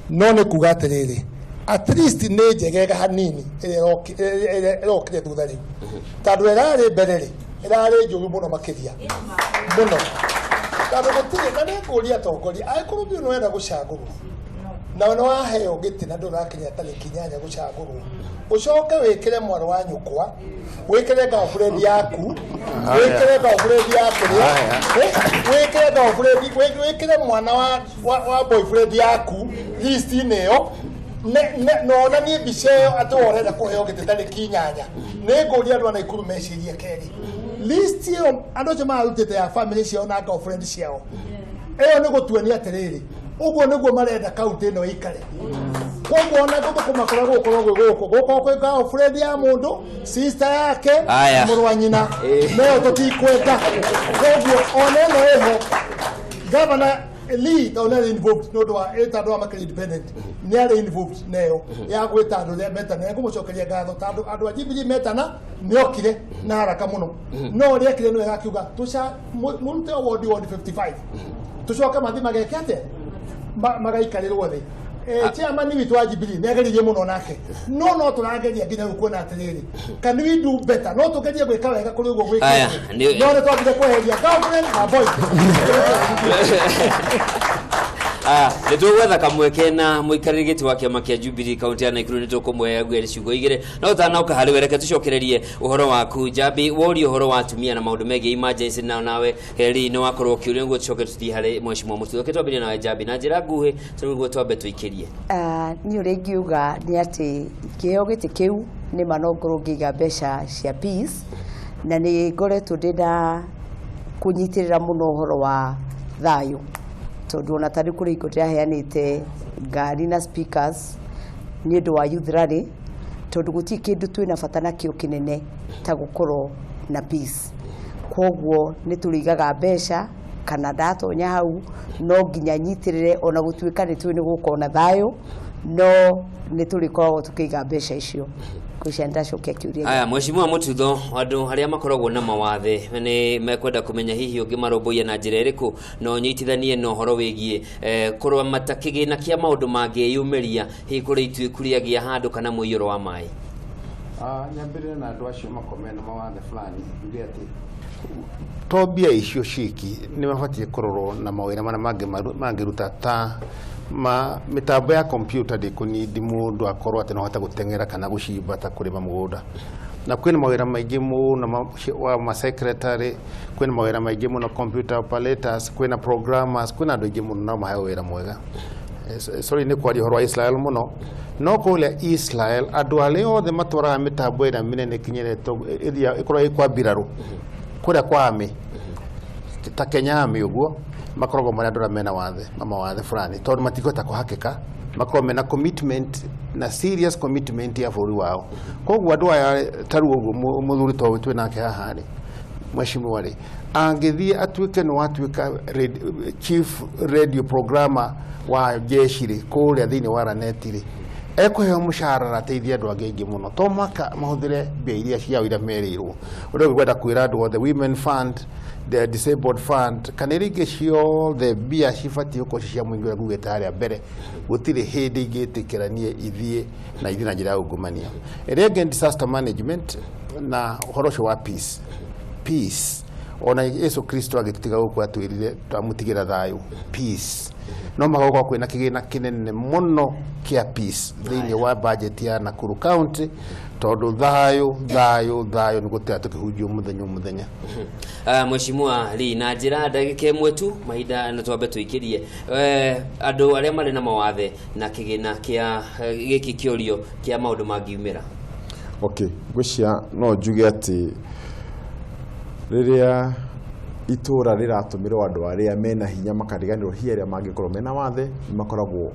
no nĩ kuga atĩrĩrĩ, at least nĩ njegega hanini ĩrĩa ĩrokire thutha rĩu, tondũ ĩrarĩ mbere rĩ, ĩrarĩ njũru mũno makĩria mũno, tondũ gũtirĩ. Na nĩ ngũria atongoria, angĩkorwo biũ nĩ wenda gũcagũrwo na nĩ waheo gĩtĩ na ndũrakinya tarĩki 8 gũcagũrwo, ũcoke wĩkĩre mwarĩ wa nyũkwa, wĩkĩre girlfriend yaku, wĩkĩre girlfriend ya kũrĩa, wĩkĩre girlfriend, wĩkĩre mwana wa boyfriend yaku list-inĩ ĩyo, na onanie mbica ĩyo atĩ we ũrenda kũheo gĩtĩ tarĩki 8. Nĩ ngũria andũ a Nakuru mecirie kerĩ. List ĩyo andũ acio mararutĩte ya family ciao na girlfriend ciao, ĩyo nĩ gũtuonia atĩrĩrĩ, ũguo nĩguo marenda kaunti ĩno ĩikare. Koguo ona gũthũkũma kũrĩa gũgũkorwo gwĩ gũkũ, gũkorwo kwĩ girlfriend ya mũndũ, sister yake, mũrũ wa nyina, nayo tũtikwenda. Koguo ona ĩno ĩho gavana Lee tondũ nĩ arĩ involved nĩ ũndũ wa ĩta andũ a makĩrĩ independent, nĩ arĩ involved nayo ya gwĩta andũ arĩa metana. Ngũmũcokeria ngatho tondũ andũ a Jubilee metana nĩokire na haraka mũno, no ũrĩa ekire nĩ wega akiuga mũrute o wodi wodi 55, tũcoke mathi mageke atĩa, magaikarĩrwo thĩ. Chairman witũ wa Jubilee nĩ ageririe mũno nake, no tũrageria nginya rĩu kuona atĩrĩrĩ, can we do better? No tũgerie gwĩka wega kũrĩ ũguo Aya, gwĩkĩte, nĩ- no nĩ twambire kweheria Gabriel na Boyd. Nä tågwetha kamweke na mũikarĩri gĩtĩ wa kĩama kĩa Jubilee kaunti ya Nakuru, nĩ tũkũmũhe guere ciugo igĩrĩ, no ũtanoka harĩ we, reke tũcokererie ũhoro waku Njambi. Woria ũhoro wa atumia na maũndũ megiĩ emergency, na nawe heri nĩ wakorwo ũkĩũria, nĩguo tũcoke tũthiĩ harĩ mheshimiwa Mũtuthũ. Reke twambĩrĩrie nawe Njambi na njĩra nguhĩ, nĩguo twambe tũikĩrie. Niĩ ũrĩa ingiuga nĩ atĩ kĩheo gĩtĩ kĩu nĩ ma no ngorwo ngĩiga mbeca cia peace, na nĩ ngoretwo ndĩna kũnyitĩrĩra mũno ũhoro wa thayũ, tondũ ona tarĩu kũrĩ hingo ndĩraheanĩte ngari na speakers nĩ ũndũ wa youth rally, tondũ gũtirĩ kĩndũ twĩna bata nakĩo kĩnene ta gũkorwo na peace. Koguo nĩ tũrĩigaga mbeca, kana ndatonya hau no nginya nyitĩrĩre, ona gũtuĩka nĩ tũĩ nĩ gũkorwo na thayũ, no nĩ tũrĩkoragwo tũkĩiga mbeca icio. Ngwĩciria nĩndacokia kĩũria. Aya, mheshimiwa Mũtutho, andũ arĩa makoragwo na mawathe nĩ mekwenda kũmenya hihi ũngĩmarũmbũiya na njĩra ĩrĩkũ na ũnyitithanie na ũhoro wĩgiĩ kũramata kĩgĩna kĩa maũndũ mangĩyumĩria, hihi kũrĩ ituĩku rĩagĩa handũ kana mũiyũro wa maĩ. Nyambĩrĩre na andũ acio makome na mawathe fulani, njuge atĩ to mbia icio ciki, nĩ mabatiĩ kũrorwo na mawĩra marĩa mangĩruta ta ma mĩtambo ya computer. Ndĩkũnindi mũndũ akorwo atĩ no ahote gũteng'era kana gũcimba ta kũrĩma mũgũnda, na kwĩna mawĩra maingĩ mũno wa ma secretary, kwĩna mawĩra maingĩ mũno computer operators, kwĩna programmers, kwĩna andũ aingĩ mũno no maheo wĩra mwega. Sorry nĩ kwaria ũhoro wa Israel mũno, no kũrĩa Israel andũ arĩa othe matwaraga mĩtambo ĩrĩa mĩnene ĩkinyĩrĩtwo ĩrĩa ĩkoragwo ĩ kwa mbirarũ kũrĩa kwa army ta Kenya Army ũguo, makoragwo marĩ andũ arĩa mena wathe na mawathe fulani, tondũ matingĩhota kũhakĩka, makoragwo mena commitment na serious commitment ya bũrũri wao. Koguo andũ aya ta rĩu ũguo mũthuri to twĩ nake haha rĩ, mheshimiwa rĩ, angĩthiĩ atuĩke nĩ watuĩka chief radio programmer wa jeshi rĩ, kũrĩa thĩinĩ wa Raneti rĩ, ekũheo mũcara na ateithie andũ angĩ aingĩ mũno, to maka mahũthĩre mbia iria ciao iria merĩirwo. Ũrĩa ũngĩ kwĩra andũ othe, women fund, the disabled fund, kana iria ingĩ ciothe, mbia cibatiĩ gũkorwo ci cia mũingĩ. Ũrĩa ngugĩte harĩa mbere, gũtirĩ hĩndĩ ingĩtĩkĩra niĩ ithiĩ na ithiĩ na njĩra ya ungumania. Ĩrĩa ĩngĩ nĩ disaster management na ũhoro ũcio wa peace. Peace, ona Yesu Kristo agĩtũtiga gũkũ atwĩrire twamũtigĩra thayũ, peace. No magakorwo kwĩna kĩgĩna kĩnene mũno kĩa peace thĩinĩ wa budget ya Nakuru County, tondũ thayũ, thayũ, thayũ nĩ gũtĩra tũkĩhunjio mũthenya o mũthenya. Mheshimiwa Lee, na njĩra ndagĩka ĩmwe tu, mahinda na twambe tũikĩrie, andũ arĩa marĩ na mawathe na kĩgĩna kĩa gĩkĩ kĩũrio kĩa maũndũ mangiumĩra. Okay, ngwĩciria no njuge atĩ rĩrĩa itũra rĩratũmĩrwo andũ arĩa mena hinya makariganĩrwo hihi arĩa mangĩkorwo mena wathe, nĩ makoragwo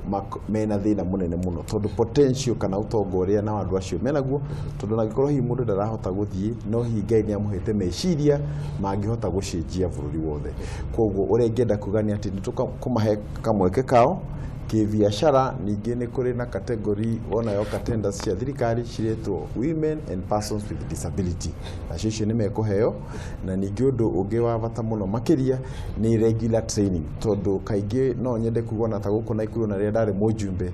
mena thĩna mũnene mũno, tondũ potential kana ũtonga ũrĩa na andũ acio menaguo, tondũ angĩkorwo hihi mũndũ ndarahota gũthiĩ, no hihi Ngai nĩ amũhete meciria mangĩhota gũcenjia bũrũri wothe. Koguo ũrĩa ingĩenda kuga nĩ atĩ nĩ tũkũmahe kamweke kao kĩbiacara. Ningĩ nĩ kũrĩ na category wona yoka tenders cia thirikari ciretwo women and persons with disability, nacio icio nĩ mekũheo. Na ningĩ ũndũ ũngĩ wa bata mũno makĩria nĩ regular training, tondũ kaingĩ no nyende kuga ona ta gũkũ Naikuru na rĩrĩa ndarĩ mũjumbe,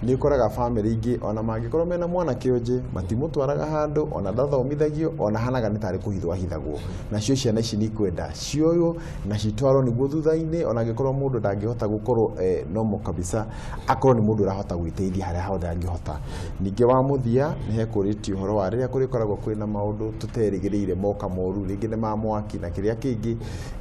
nĩ ũkoraga bamĩrĩ ingĩ ona mangĩkorwo mena mwana kĩonje matimũtwaraga handũ, ona ndathomithagio, ona hanaga nĩ tarĩ kũhithwo ahithagwo. Nacio ciana ici nĩ ikwenda cioywo na citwarwo, nĩguo thutha-inĩ ona angĩkorwo mũndũ ndangĩhota gũkorwo normal kabisa, akorwo nĩ mũndũ ũrahota gwĩteithia harĩa hothe angĩhota. Ningĩ wa mũthia nĩ hekũrĩtio ũhoro wa rĩrĩa kũrĩkoragwo kwĩna maũndũ tũterĩgĩrĩire moka moru, rĩngĩ nĩ ma mwaki na kĩrĩa kĩngĩ,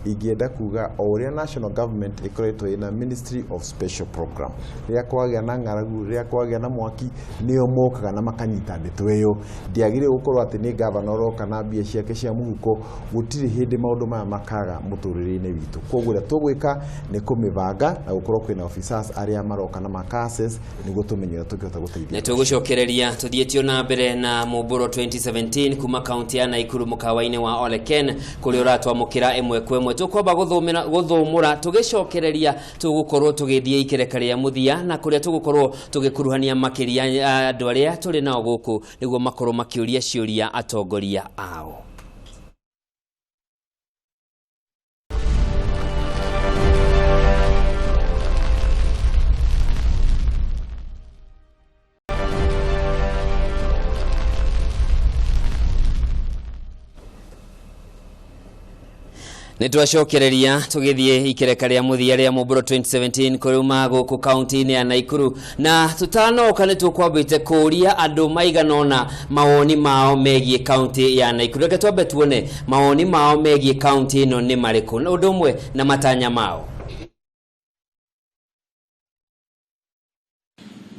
ingĩenda kuga o ũrĩa national government ĩkoretwo ĩna Ministry of Special Program, rĩrĩa kwagĩa na ng'aragu, rĩrĩa kwagĩa na mwaki, nĩo mokaga na makanyita ndeto ĩyo. Ndĩagĩrĩire gũkorwo atĩ nĩ gavana ũroka na mbia ciake cia mũhuko. Gũtirĩ hĩndĩ maũndũ maya makaga mũtũrĩre-inĩ witũ. Koguo ũrĩa tũgwĩka nĩ kũmĩbanga na gũkorwo kwĩna officers arĩa maroka na maka access nĩguo tũmenye ũrĩa tũngĩhota gũteithia. Nĩ tũgũcokereria tũthiĩtio na mbere na Mũmbũro 2017 kuma kaunti ya Naikuru mũkawa-inĩ wa Oleken kũrĩa ũratwamũkĩra ĩmwe kwa ĩmwe. Tũkwamba gũthũmũra tũgĩcokereria tũgũkorwo tũgĩthiĩ ikereka rĩa mũthia na kũrĩa tũgũkorwo tũgĩkuruhania makĩria andũ arĩa tũrĩ nao gũkũ nĩguo makorwo makĩũria ciũria atongoria ao. Nĩ twacokereria tũgĩthiĩ ikereka rĩa mũthia rĩa Mũmbũro 2017 kũruma gũkũ kaunti-inĩ ya Naikuru, na tũtanoka nĩ tũkwambĩte kũũria andũ maigana ũna mawoni mao megiĩ kaunti ya Naikuru. Reke twambe tuone mawoni mao megiĩ kaunti ĩno nĩ marĩkũ, na ũndũ ũmwe na matanya mao.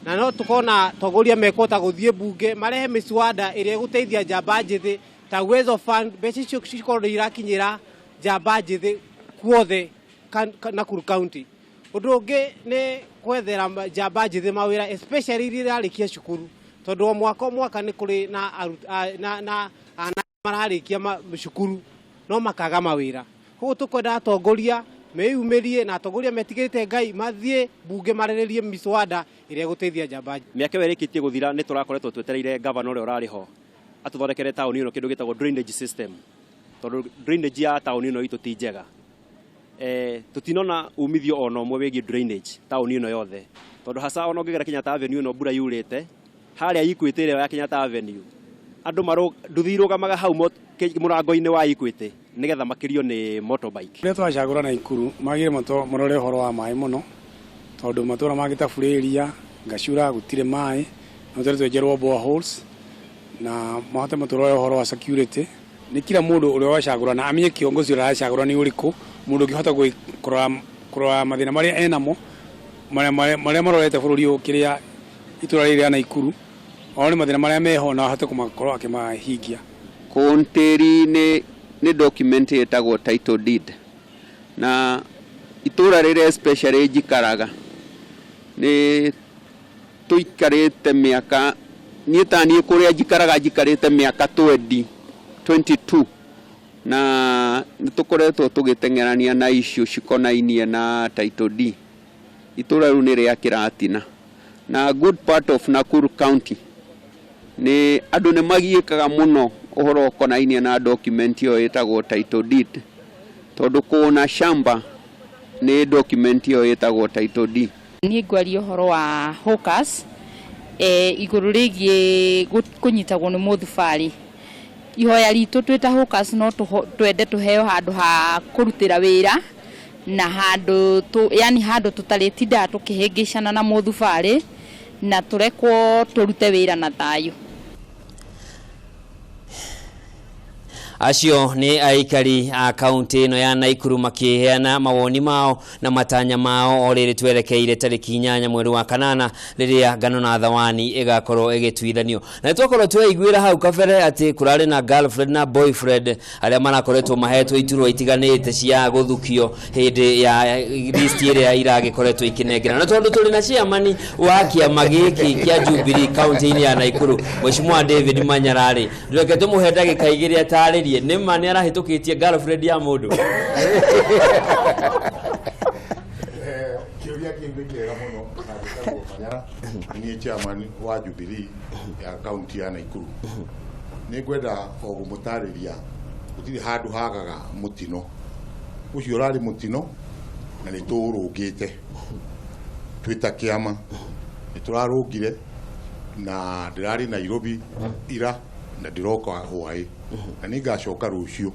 Na no tukona tongoria mekũhota gũthiĩ mbunge marehe mĩswada ĩrĩa ĩgũteithia njamba njĩthĩ ta Uwezo Fund, mbeca icio cikorwo nĩ irakinyĩra njamba njĩthĩ kuothe Nakuru County. Ũndũ ũngĩ nĩ gwethera njamba njĩthĩ mawĩra, especially iria irarĩkia cukuru, tondũ o mwaka o mwaka nĩ kũrĩ na na anake mararĩkia cukuru no makaga mawĩra. Koguo tũkwenda atongoria meyumĩrie na atongoria metigĩrĩte Ngai mathiĩ mbunge marĩrĩrie mĩswada ĩrĩa ĩgũteithia njamba njĩthĩ. Mĩaka ĩyo ĩrĩkĩtie gũthira nĩ tũrakoretwo twetereire gavana ũrĩa ũrarĩ ho atũthondekere taũni ĩno kĩndũ gĩtagwo drainage system, tondũ drainage ya taũni ĩno itũ ti njega. Tũtinona umithio ona ũmwe wĩgiĩ drainage taũni ĩno yothe, tondũ hasa ona ũngĩgera Kenyatta Avenue ĩno mbura yurĩte harĩa Equity ĩrĩa ya Kenyatta Avenue andũ nduthi irũgamaga hau mũrango-inĩ wa Equity nĩgetha makĩrio nĩ motorbike. Rĩrĩa twacagũra Naikuru magĩrĩire mũrore ũhoro wa maĩ mũno, tondũ matũra mangĩ ta Furĩria, Gacura gũtirĩ maĩ, no tũrĩ twenjerwo boreholes na mahote matũrore ũhoro wa security. Nĩ kila mũndũ ũrĩa wacagũra na amenye kiongozi ũrĩa aracagũra nĩ ũrĩkũ, mũndũ ũngĩhota kũrora mathĩna marĩa enamo marĩa marorete bũrũri ũyũ kĩrĩa itũra rĩrĩ rĩa Naikuru, one mathĩna marĩa meho na ahote kũmakorwo akĩmahingia. Kũntĩri nĩ document ĩtagwo title deed, na itũra rĩrĩa especially njikaraga nĩ tũikarĩte mĩaka, niĩ ta niĩ kũrĩa njikaraga njikarĩte mĩaka 22 na nĩ tũkoretwo tũgĩteng'erania na issue cikonainie na title deed. Itũra rĩu nĩ rĩa Kĩratina na good part of Nakuru County nĩ andũ nĩ magiĩkaga mũno ũhoro ũkonainie na document ĩyo ĩtagwo title deed, tondũ kũona shamba nĩ document ĩyo ĩtagwo title deed. Niĩ ngwaria ũhoro wa hawkers igũrũ rĩgiĩ kũnyitagwo nĩ mũthubarĩ. Ihoya ritũ twĩ ta hawkers no twende tũheo handũ ha kũrutĩra wĩra na handũ yani handũ tũtarĩtindaga tũkĩhĩngĩcana na mũthubarĩ na tũrekwo tũrute wĩra na thayũ. Acio nĩ aikari a kaunti ĩno ya Naikuru makĩheana mawoni mao na matanya mao o rĩrĩ twerekeire tarĩki 8 mweri wa 8 rĩrĩa ngano na thawani ĩgakorwo ĩgĩtuithanio. Na twakorwo tweiguĩra hau kabere atĩ kũrarĩ na girlfriend na boyfriend arĩa marakoretwo mahetwo iturwa itiganĩte cia gũthukio hĩndĩ ya list ĩrĩa iragĩkoretwo ikĩnengerana. Na tondũ tũrĩ na chairman wa kĩama gĩkĩ kĩa Jubilee kaunti-inĩ ya Naikuru Mheshimiwa David Manyara rĩ, reke tũmũhe ndagĩka 2 atarĩrie nĩ ma nĩ arahĩtũkĩtie girlfriend ya mũndũ. Kĩũria kĩu nĩ kĩega mũno na njĩtagwo Manyara, nĩ niĩ chairman wa Jubilee ya kaunti ya Naikuru. Nĩ ngwenda o kũmũtarĩria gũtirĩ handũ hagaga mũtino, ũcio ũrarĩ mũtino na nĩ tũũrũngĩte twĩ ta kĩama, nĩ tũrarũngire na ndĩrarĩ Nairobi ira na ndĩroka hwaĩ na nĩ ngacoka rũciũ,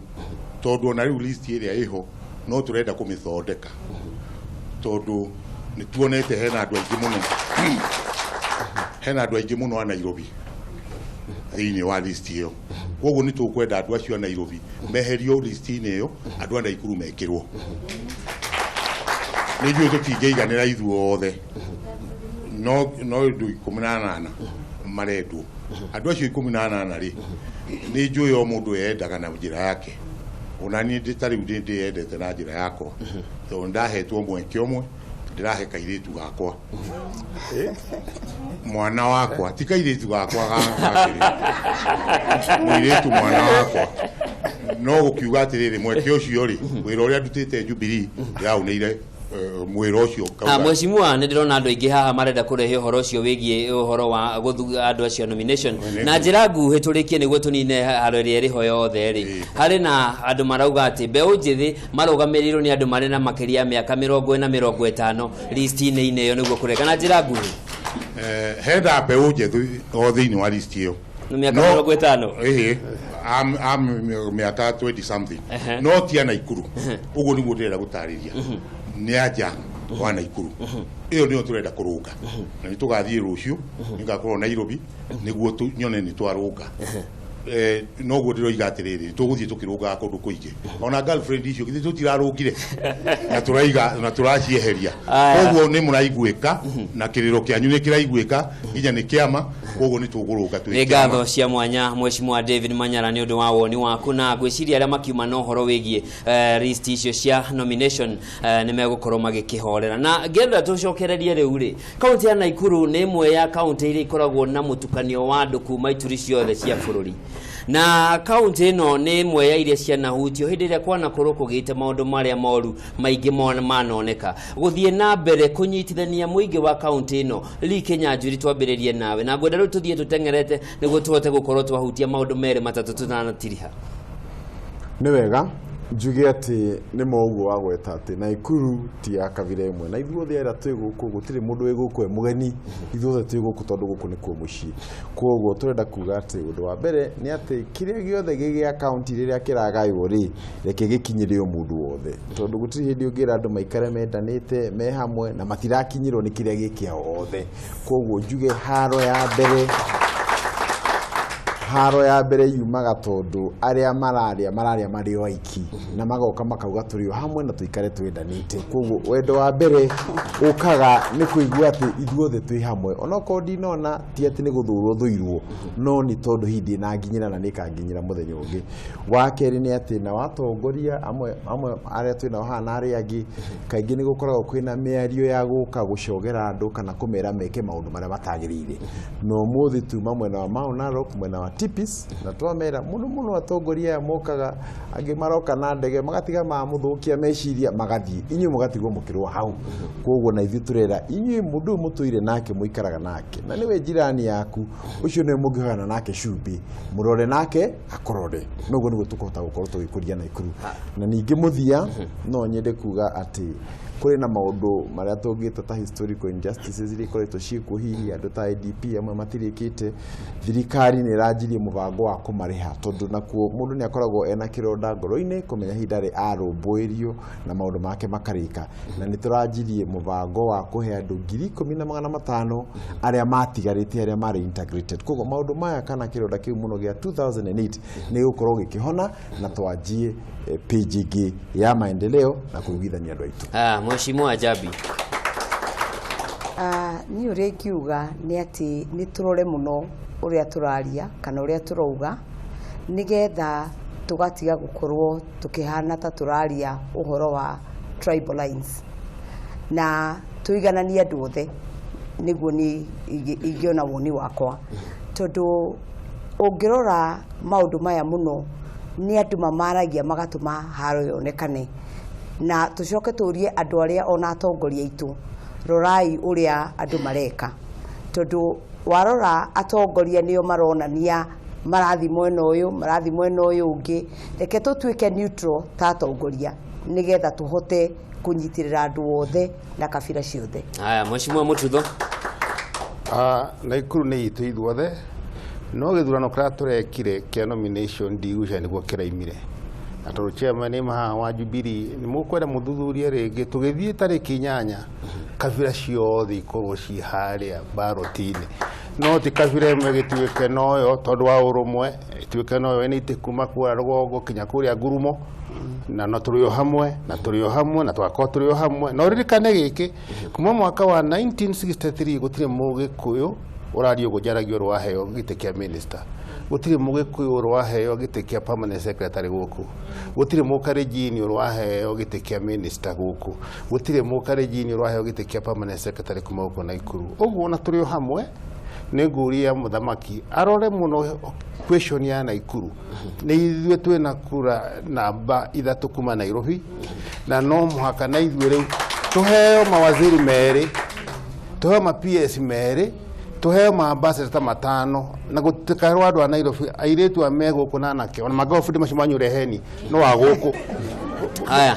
tondũ ona rĩu list ĩrĩa ĩho no tũrenda kũmĩthondeka, tondũ nĩ tuonete hena andũ aingĩ mũno, hena andũ aingĩ mũno a Nairobi thĩinĩ wa list ĩyo. Koguo nĩ tũkwenda andũ acio a Nairobi meherio list-inĩ ĩyo, andũ a Naikuru mekĩrwo. Nĩ njũĩ tũtingĩiganĩra ithuothe, no andũ 18 marendwo. Andũ acio 18 rĩ, nĩ njũĩ o mũndũ yendaga na njĩra yake. Ona niĩ ndĩ ta rĩu ndĩyendete na njĩra yakwa, tondũ ndahetwo mweke ũmwe Ndĩrahe kairĩtu gakwa, mwana wakwa, ti kairĩtu gakwa mũirĩtu, mwana wakwa. No gũkiuga atĩrĩrĩ, mweke ũcio rĩ, wĩra ũrĩa ndutĩte Jubilee ndĩraũneire mwĩra ũcio. Mheshimiwa, nĩ ndĩrona andũ aingĩ haha marenda kũrehe ũhoro ũcio wĩgiĩ ũhoro wa gũthuga andũ acio nomination na njĩra nguhĩ tũrĩkie nĩguo tũnine haro ĩrĩa ĩrĩho yothe rĩ. Harĩ na andũ marauga atĩ mbeũ njĩthĩ marũgamĩrĩirwo nĩ andũ marĩ na makĩria ya mĩaka 40, 50 listi-inĩ ĩyo nĩguo kũreka na njĩra nguhĩ. Henda mbeũ njĩthĩ o thĩinĩ wa list ĩyo. Nĩ mĩaka 50. Ĩhĩ, am mĩaka 20 something, no ti a Naikuru. Ũguo nĩguo ndĩrenda gũtarĩria, nĩ anja wa Naikuru. Ĩyo nĩyo tũrenda kũrũnga, na nĩ tũgathiĩ rũciũ, nĩngakorwo Nairobi nĩguo nyone nĩ twarũnga. Noguo ndĩroiga atĩrĩrĩ, tũgũthiĩ tũkĩrũngaga kũndũ kũingĩ. Ona girlfriend icio githĩ tũtirarũngire na tũraiga na tũracieheria? Koguo nĩ mũraiguĩka na kĩrĩro kĩanyu nĩ kĩraiguĩka nginya nĩ kĩama, koguo nĩ tũgũrũnga twĩ Nĩ kĩama. Ngatho cia mwanya, Mheshimiwa David Manyara, nĩ ũndũ wa woni waku, na ngwĩciria arĩa makiuma na ũhoro wĩgiĩ list icio cia nomination nĩ megũkorwo magĩkĩhorera. Na ngenda tũcokererie rĩu rĩ, kaunti ya Naikuru nĩ ĩmwe ya kaunti iria ikoragwo na mũtukanio wa andũ kuma ituri ciothe cia bũrũri, na kaunti ĩno nĩ ĩmwe ya iria cianahutio hĩndĩ ĩrĩa kwanakorwo kũgĩte maũndũ marĩa moru maingĩ manoneka. Gũthiĩ na mbere kũnyitithania mũingĩ wa kaunti ĩno, Lee Kinyanjui, twambĩrĩrie nawe, na ngwenda rĩu tũthiĩ tũteng'erete nĩguo tũhote gũkorwo twahutia maũndũ merĩ matatũ tũtanatiriha. Nĩ wega njuge atĩ nĩ ma ũguo wagweta atĩ Naikuru ti ya kabira ĩmwe, na ithuothe arĩa twĩ gũkũ gũtirĩ mũndũ wĩ gũkũ e mũgeni. Ithuothe twĩ gũkũ tondũ gũkũ nĩkuo mũciĩ. Koguo tũrenda kuga atĩ ũndũ wa mbere nĩ atĩ kĩrĩa gĩothe gĩ gĩa kaunti rĩrĩa kĩragaywo rĩ, reke gĩkinyĩre o mũndũ wothe, tondũ gũtirĩ hĩndĩ ũngĩra andũ maikare mendanĩte me hamwe na matirakinyĩrwo nĩ kĩrĩa gĩ kĩao othe. Koguo njuge haro ya mbere yumaga tondũ arĩa mararĩa mararĩa marĩ o aiki na magoka makauga tũrĩ o hamwe na tũikare twendanĩte. Koguo wendo wa mbere ũkaga nĩ kũigua atĩ ithuothe twĩ hamwe, onokorwo ndinona ti atĩ nĩ gũthũrwo thũirwo, no nĩ tondũ hihi ndĩnanginyĩra na nĩkanginyĩra mũthenya ũngĩ. Wa kerĩ nĩ atĩ na watongoria amwe amwe arĩa twĩ nao haha na arĩa angĩ, kaingĩ nĩ gũkoragwo kwĩna mĩario ya gũka gũcogera andũ kana kũmera meke maũndũ marĩa matagĩrĩire. Na ũmũthĩ tuma mwena wa Mau Narok, mwena wa Tipis, na twamera mũno mũno atongoria aya mokaga, angĩ maroka na ndege magatiga mamũthũkia meciria magathiĩ, inyuĩ mũgatigwo mũkĩrwo hau. Koguo na ithuĩ tũrera inyuĩ mũndũ ũyũ mũtũire nake, mũikaraga nake na nĩwe jirani yaku, ũcio nĩwe mũngĩhoyana nake cumbĩ, mũrore nake akũrore. Noguo nĩguo tũkũhota gũkorwo tũgĩkũria Naikuru. Na ningĩ mũthia no nyende kuga atĩ kũrĩ na maũndũ marĩa tũngĩta ta historical injustices iria ikoretwo ciĩkuo, hihi andũ ta IDP amwe matirĩkĩte. Thirikari nĩ ĩranjirie mũbango wa kũmarĩha, tondũ nakuo mũndũ nĩ akoragwo ena kĩronda ngoro-inĩ kũmenya hihi ndarĩ arũmbũĩrio na maũndũ make makarĩka. Na nĩ tũranjirie mũbango wa kũhe andũ 10,500 arĩa matigarĩte, arĩa marĩ integrated. Koguo maũndũ maya kana kĩronda kĩu mũno gĩa 2008 nĩ gũkorwo gĩkĩhona na twanjie page ĩngĩ ya maendeleo na kũiguithania andũ aitũ. Mheshimiwa Jabi. Niĩ ũrĩa ingiuga nĩ atĩ nĩ tũrore mũno ũrĩa tũraria kana ũrĩa tũrauga, nĩgetha tũgatiga gũkorwo tũkĩhana ta tũraria ũhoro wa tribal lines, na tũigananie andũ othe. Nĩguo niĩ ingĩona woni wakwa, tondũ ũngĩrora maũndũ maya mũno nĩ andũ mamaragia magatũma haro yonekane. Na tũcoke tũrie andũ arĩa ona atongoria aitũ, rorai ũrĩa andũ mareka, tondũ warora atongoria nĩo maronania marathi mwena ũyũ, marathi mwena ũyũ ũngĩ. Reke tũtuĩke neutral ta atongoria, nĩgetha tũhote kũnyitĩrĩra andũ othe na kabira ciothe. Haya, Mheshimiwa Mututho. Naikuru nĩ itũ ithuothe, no gĩthurano kĩrĩa tũrekire kĩa nomination ndigũcia nĩguo kĩraimire, na tondũ chairman nĩ haha wa Jubilee, nĩ mũkwenda mũthuthurie rĩngĩ. Tũgĩthiĩ tarĩki 8, kabira ciothe ikorwo ci harĩa baroti-inĩ, no ti kabira ĩmwe gĩtuĩke noyo tondũ wa ũrũmwe, ĩtuĩke noyo ĩna itĩ kuma kũrĩa rũgongo kinya kũrĩa ngurumo, na no tũrĩ o hamwe na tũrĩ o hamwe na tũgakorwo tũrĩ o hamwe. Na ũririkane gĩkĩ, kuma mwaka wa 1963 gũtirĩ mũgĩkũyũ ũraria ũguo njaragia ũrĩa waheo gĩtĩ kĩa minister. Gũtirĩ Mũgĩkũyũ ũrĩ waheo gĩtĩ kĩa permanent secretary gũkũ. Gũtirĩ Mũkalenjin ũrĩ waheo gĩtĩ kĩa minister gũkũ. Gũtirĩ Mũkalenjin ũrĩ waheo gĩtĩ kĩa permanent secretary kuma gũkũ Naikuru. Ũguo ona tũrĩ o hamwe, nĩ ngũria mũthamaki arore mũno question ya Naikuru. Nĩ ithuĩ twĩna kura namba 3 kuma Nairobi, na no mũhaka na ithuĩ rĩu tũheo mawaziri merĩ, tũheo ma PS merĩ, tũheo ma ambassador ta 5, na gũtikarwo andũ a Nairobi airĩtu a me gũkũ na anake, ona mangĩkorwo bundi macio manyu reheni no wa gũkũ. Haya,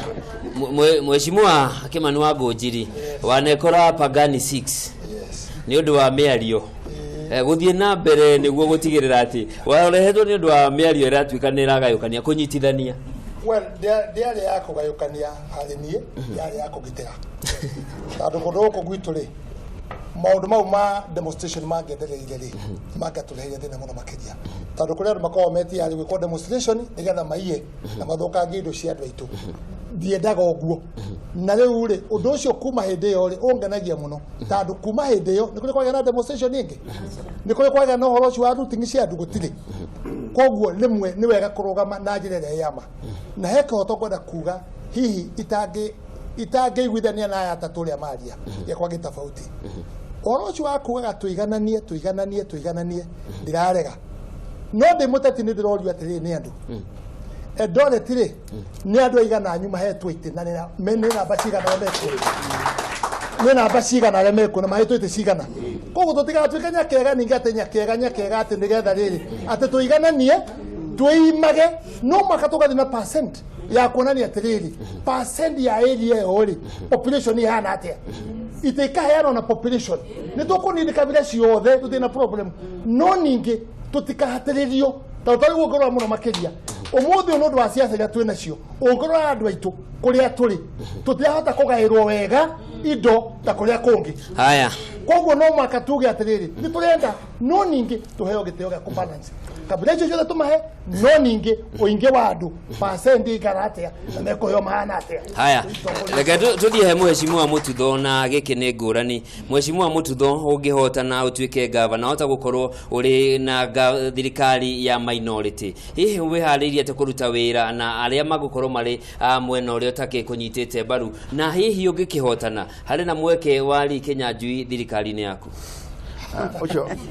Mheshimiwa Kimani wa Ngũnjiri, wanekora Pagani 6 nĩ ũndũ wa mĩario. Gũthiĩ na mbere nĩguo gũtigĩrĩra atĩ warehetwo nĩ ũndũ wa mĩario ĩratuĩka nĩ ĩragayũkania, kũnyitithania. Well, ndĩarĩ ya kũgayũkania harĩ niĩ, yarĩ ya kũgitĩra. Tondũ kũndũ gũkũ gwitũ rĩ, maũndũ mau ma demonstration mangĩendereire rĩ, mangĩatũreheire thĩna mũno makĩria. Tondũ kũrĩ andũ makoragwo metiarĩ gwĩkwo demonstration nĩgetha maiye na mathũkangie indo cia andũ aitũ. Ndiendaga ũguo. Na rĩu rĩ, ũndũ ũcio kuma hĩndĩ ĩyo rĩ, ũngenagia mũno. Tondũ kuma hĩndĩ ĩyo, nĩ kũrĩ kwagĩa na demonstration ĩngĩ. Nĩ kũrĩ kwagĩa na ũhoro ũcio wa looting cia andũ, gũtirĩ. Koguo rĩmwe nĩ wega kũrũgama na njĩra ĩrĩa ya ma. Na he kĩhoto ngwenda kuga, hihi itangĩiguithania na aya atatũ ũrĩa maria, gĩakwa gĩ tofauti. Ũhoro ũcio wa kugaga tũigananie, tũigananie, tũigananie, ndirarega. No ndĩ mũteti nĩ ndĩrorio atĩrĩrĩ nĩ andũ. Eldoret rĩ, nĩ andũ aigana anyu mahetwo itĩ na nĩ namba cigana arĩa mekuo? Nĩ namba cigana arĩa mekuo na mahetwo itĩ cigana? Koguo tũtigatuĩke nyakega ningĩ atĩ nyakega, nyakega atĩ nĩgetha rĩrĩ, atĩ tũigananie, twĩimage, no mũhaka tũgathiĩ na percent ya kuonania atĩrĩrĩ, percent ya area ĩyo rĩ, population ihana atĩa? Itĩ ikaheanwo na population. Nĩ tũkũnini kabira ciothe, tũtirĩ na problem. No ningĩ tũtikahatĩrĩrio, tondũ tarĩu ũngĩrora mũno makĩria, ũmũthĩ ũyũ nĩ ũndũ wa ciaca iria twĩ nacio, ũngĩrora andũ aitũ kũrĩa tũrĩ, tũtirahota kũgaĩrwo wega indo ta kũrĩa kũngĩ. Haya. Koguo no mũhaka tuge atĩrĩrĩ, nĩ tũrenda, no ningĩ tũheo gĩtĩo gĩa kũbalance. Kabira icio ciothe tũmahe, no ningĩ ũingĩ wa andũ percent igana atĩa na mekũheo mahana atĩa. Haya, reke tũthiĩ he Mheshimiwa Mututho, na gĩkĩ nĩ ngũrani. Mheshimiwa Mututho, ũngĩhota na ũtuĩke gavana, wahota gũkorwo ũrĩ na thirikari ya minority. Hihi wĩharĩirie atĩa kũruta wĩra na arĩa magũkorwo marĩ mwena ũrĩa ũtakĩkũnyitĩte mbaru? Na hihi ũngĩkĩhotana, harĩ na mweke wa Lee Kinyanjui thirikari-inĩ yaku?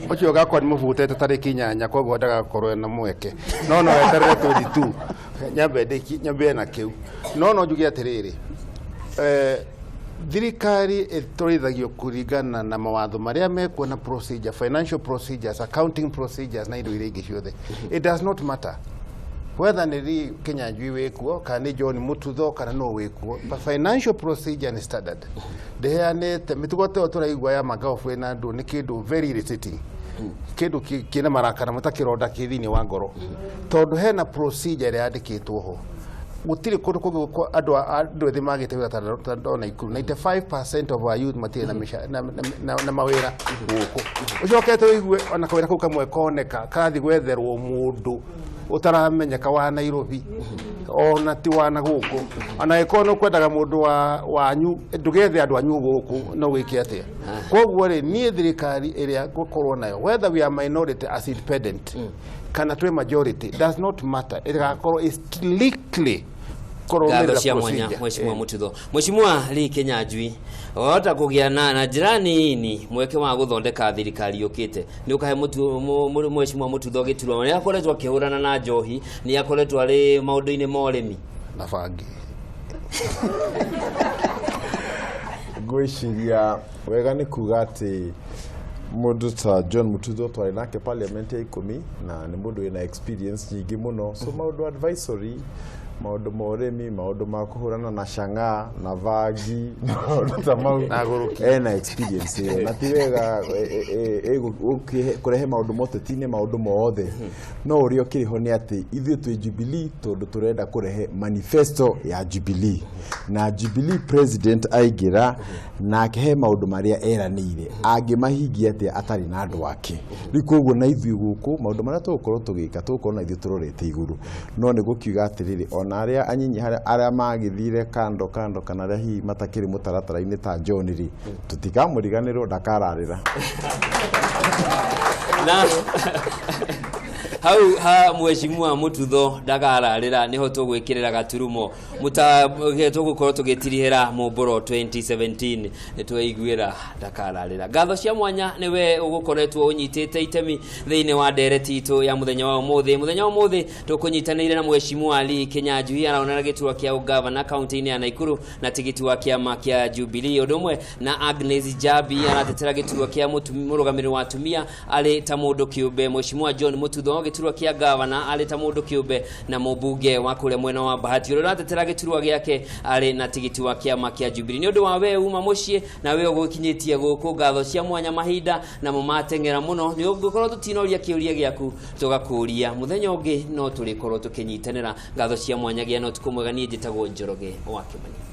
Ũcio gakwa nĩ mũbutete tarĩki 8, koguo ndagakorwo na mweke. No no eterere 22. Nyambe ndĩki, nyambe na kĩu. No no njuge atĩrĩrĩ, thirikari ĩtwarithagio kũringana na mawatho marĩa mekuo na procedure, financial procedures, accounting procedures na indo iria ingĩ ciothe. It does not matter whether nĩ Lee Kinyanjui wĩkuo kana nĩ John Mututho kana no wĩkuo, but financial procedure nĩ standard. Ndĩheanĩte mĩtugo ta ĩyo tũraigua ya magabu na andũ nĩ kĩndũ very irritating, kĩndũ kĩna marakara mũtakĩronda kĩ thĩinĩ wa ngoro, tondũ hena procedure ĩrĩa yandĩkĩtwo ho. Gũtirĩ kũndũ kũngĩ andũ ethĩ magĩte wĩra ta ndona Ikuru. 95% of our youth matirĩ na mawĩra gũkũ. Ũcokete ũigue ona kawĩra kau kamwe koneka karathiĩ gwetherwo mũndũ ũtaramenyeka wa Nairobi, ona ti wa na gũkũ. Ona ĩkorwo nĩ ũkwendaga mũndũ wanyu, ndũgethe andũ anyu gũkũ, no wĩke atĩa? Koguo rĩ, niĩ thirikari ĩrĩa ngũkorwo nayo, whether we are minority as independent kana twĩ majority, does not matter. Ĩgakorwo is strictly kũrũmĩrĩra Ngatho cia mwanya, procedure. Mheshimiwa Mututho. Mheshimiwa Lee Kinyanjui, wahota kũgĩa na njĩra nini mweke wa gũthondeka thirikari yũkĩte. Nĩ ũkahe Mheshimiwa Mututho gĩturwa. Nĩ akoretwo akĩhũrana na njohi, nĩ akoretwo arĩ maũndũ-inĩ ma ũrĩmi. Na bangi. Ngwĩciria wega nĩ kuga atĩ mũndũ ta John Mututho twarĩ nake parliament ya 10, na nĩ mũndũ wĩna experience nyingĩ mũno. So maũndũ advisory, maũndũ ma ũrĩmi, maũndũ ma kũhũrana na chang'aa na bangi, maũndũ ta mau, Na gũrũki. ena experience ĩyo. Na ti wega, kũrehe maũndũ ma ũteti-inĩ, maũndũ mothe. No ũrĩa ũkĩrĩ ho nĩ atĩ ithuĩ twĩ Jubilee tondũ tũrenda kũrehe manifesto ya Jubilee. Na Jubilee president aingĩra nake he maũndũ marĩa eranĩire, angĩmahingia atĩa atarĩ na andũ ake. Rĩu koguo na ithuĩ gũkũ maũndũ marĩa tũgũkorwo tũgĩka, tũgũkorwo na ithuĩ tũrorete igũrũ. No nĩ gũkiuga atĩrĩrĩ, ona arĩa anyinyi arĩa magĩthire kando kando kana arĩa hihi matakĩrĩ mũtaratara-inĩ ta John rĩ, tũtikamũriganĩrwo, ndakararĩra. Hau ha mheshimiwa Mututho ndakararĩra nĩho tũgwĩkĩrĩra gaturumo tũgũkorwo tũgĩtirihĩra Mũmbũro 2017. Nĩ tweiguĩra ndakararĩra. Ngatho cia mwanya nĩ we ũgũkoretwo ũnyitĩte itemi thĩinĩ wa ndereti itũ ya mũthenya wa ũmũthĩ. Mũthenya wa ũmũthĩ tũkũnyitanĩire na mheshimiwa Lee Kinyanjui araonera gĩturwa kĩa ũgavana kaunti-inĩ ya Nakuru na tigiti wa kĩama kĩa Jubilee, ũndũ ũmwe na Agnes Jabi aratetera gĩturwa kĩa mũrũgamĩrĩri wa atumia arĩ ta mũndũ kĩũmbe, mheshimiwa John Mututho gĩturwa kĩa gavana arĩ ta mũndũ kĩũmbe, na mũmbunge wa kũrĩa mwena wa Bahati ũrĩa ũratetera gĩturwa gĩake arĩ na tigiti wa kĩama kĩa Jubilee. Nĩ ũndũ wa we uma mũciĩ na we ũgũkinyĩtie gũkũ, ngatho cia mwanya. Mahinda namo mateng'era mũno, nĩ ũngĩkorwo tũtinoria kĩũria gĩaku tũgakũria mũthenya ũngĩ, no tũrĩkorwo tũkĩnyitanĩra. Ngatho cia mwanya, gĩa na ũtukũ mwega. Niĩ njĩtagwo Njoroge wa Kĩmani.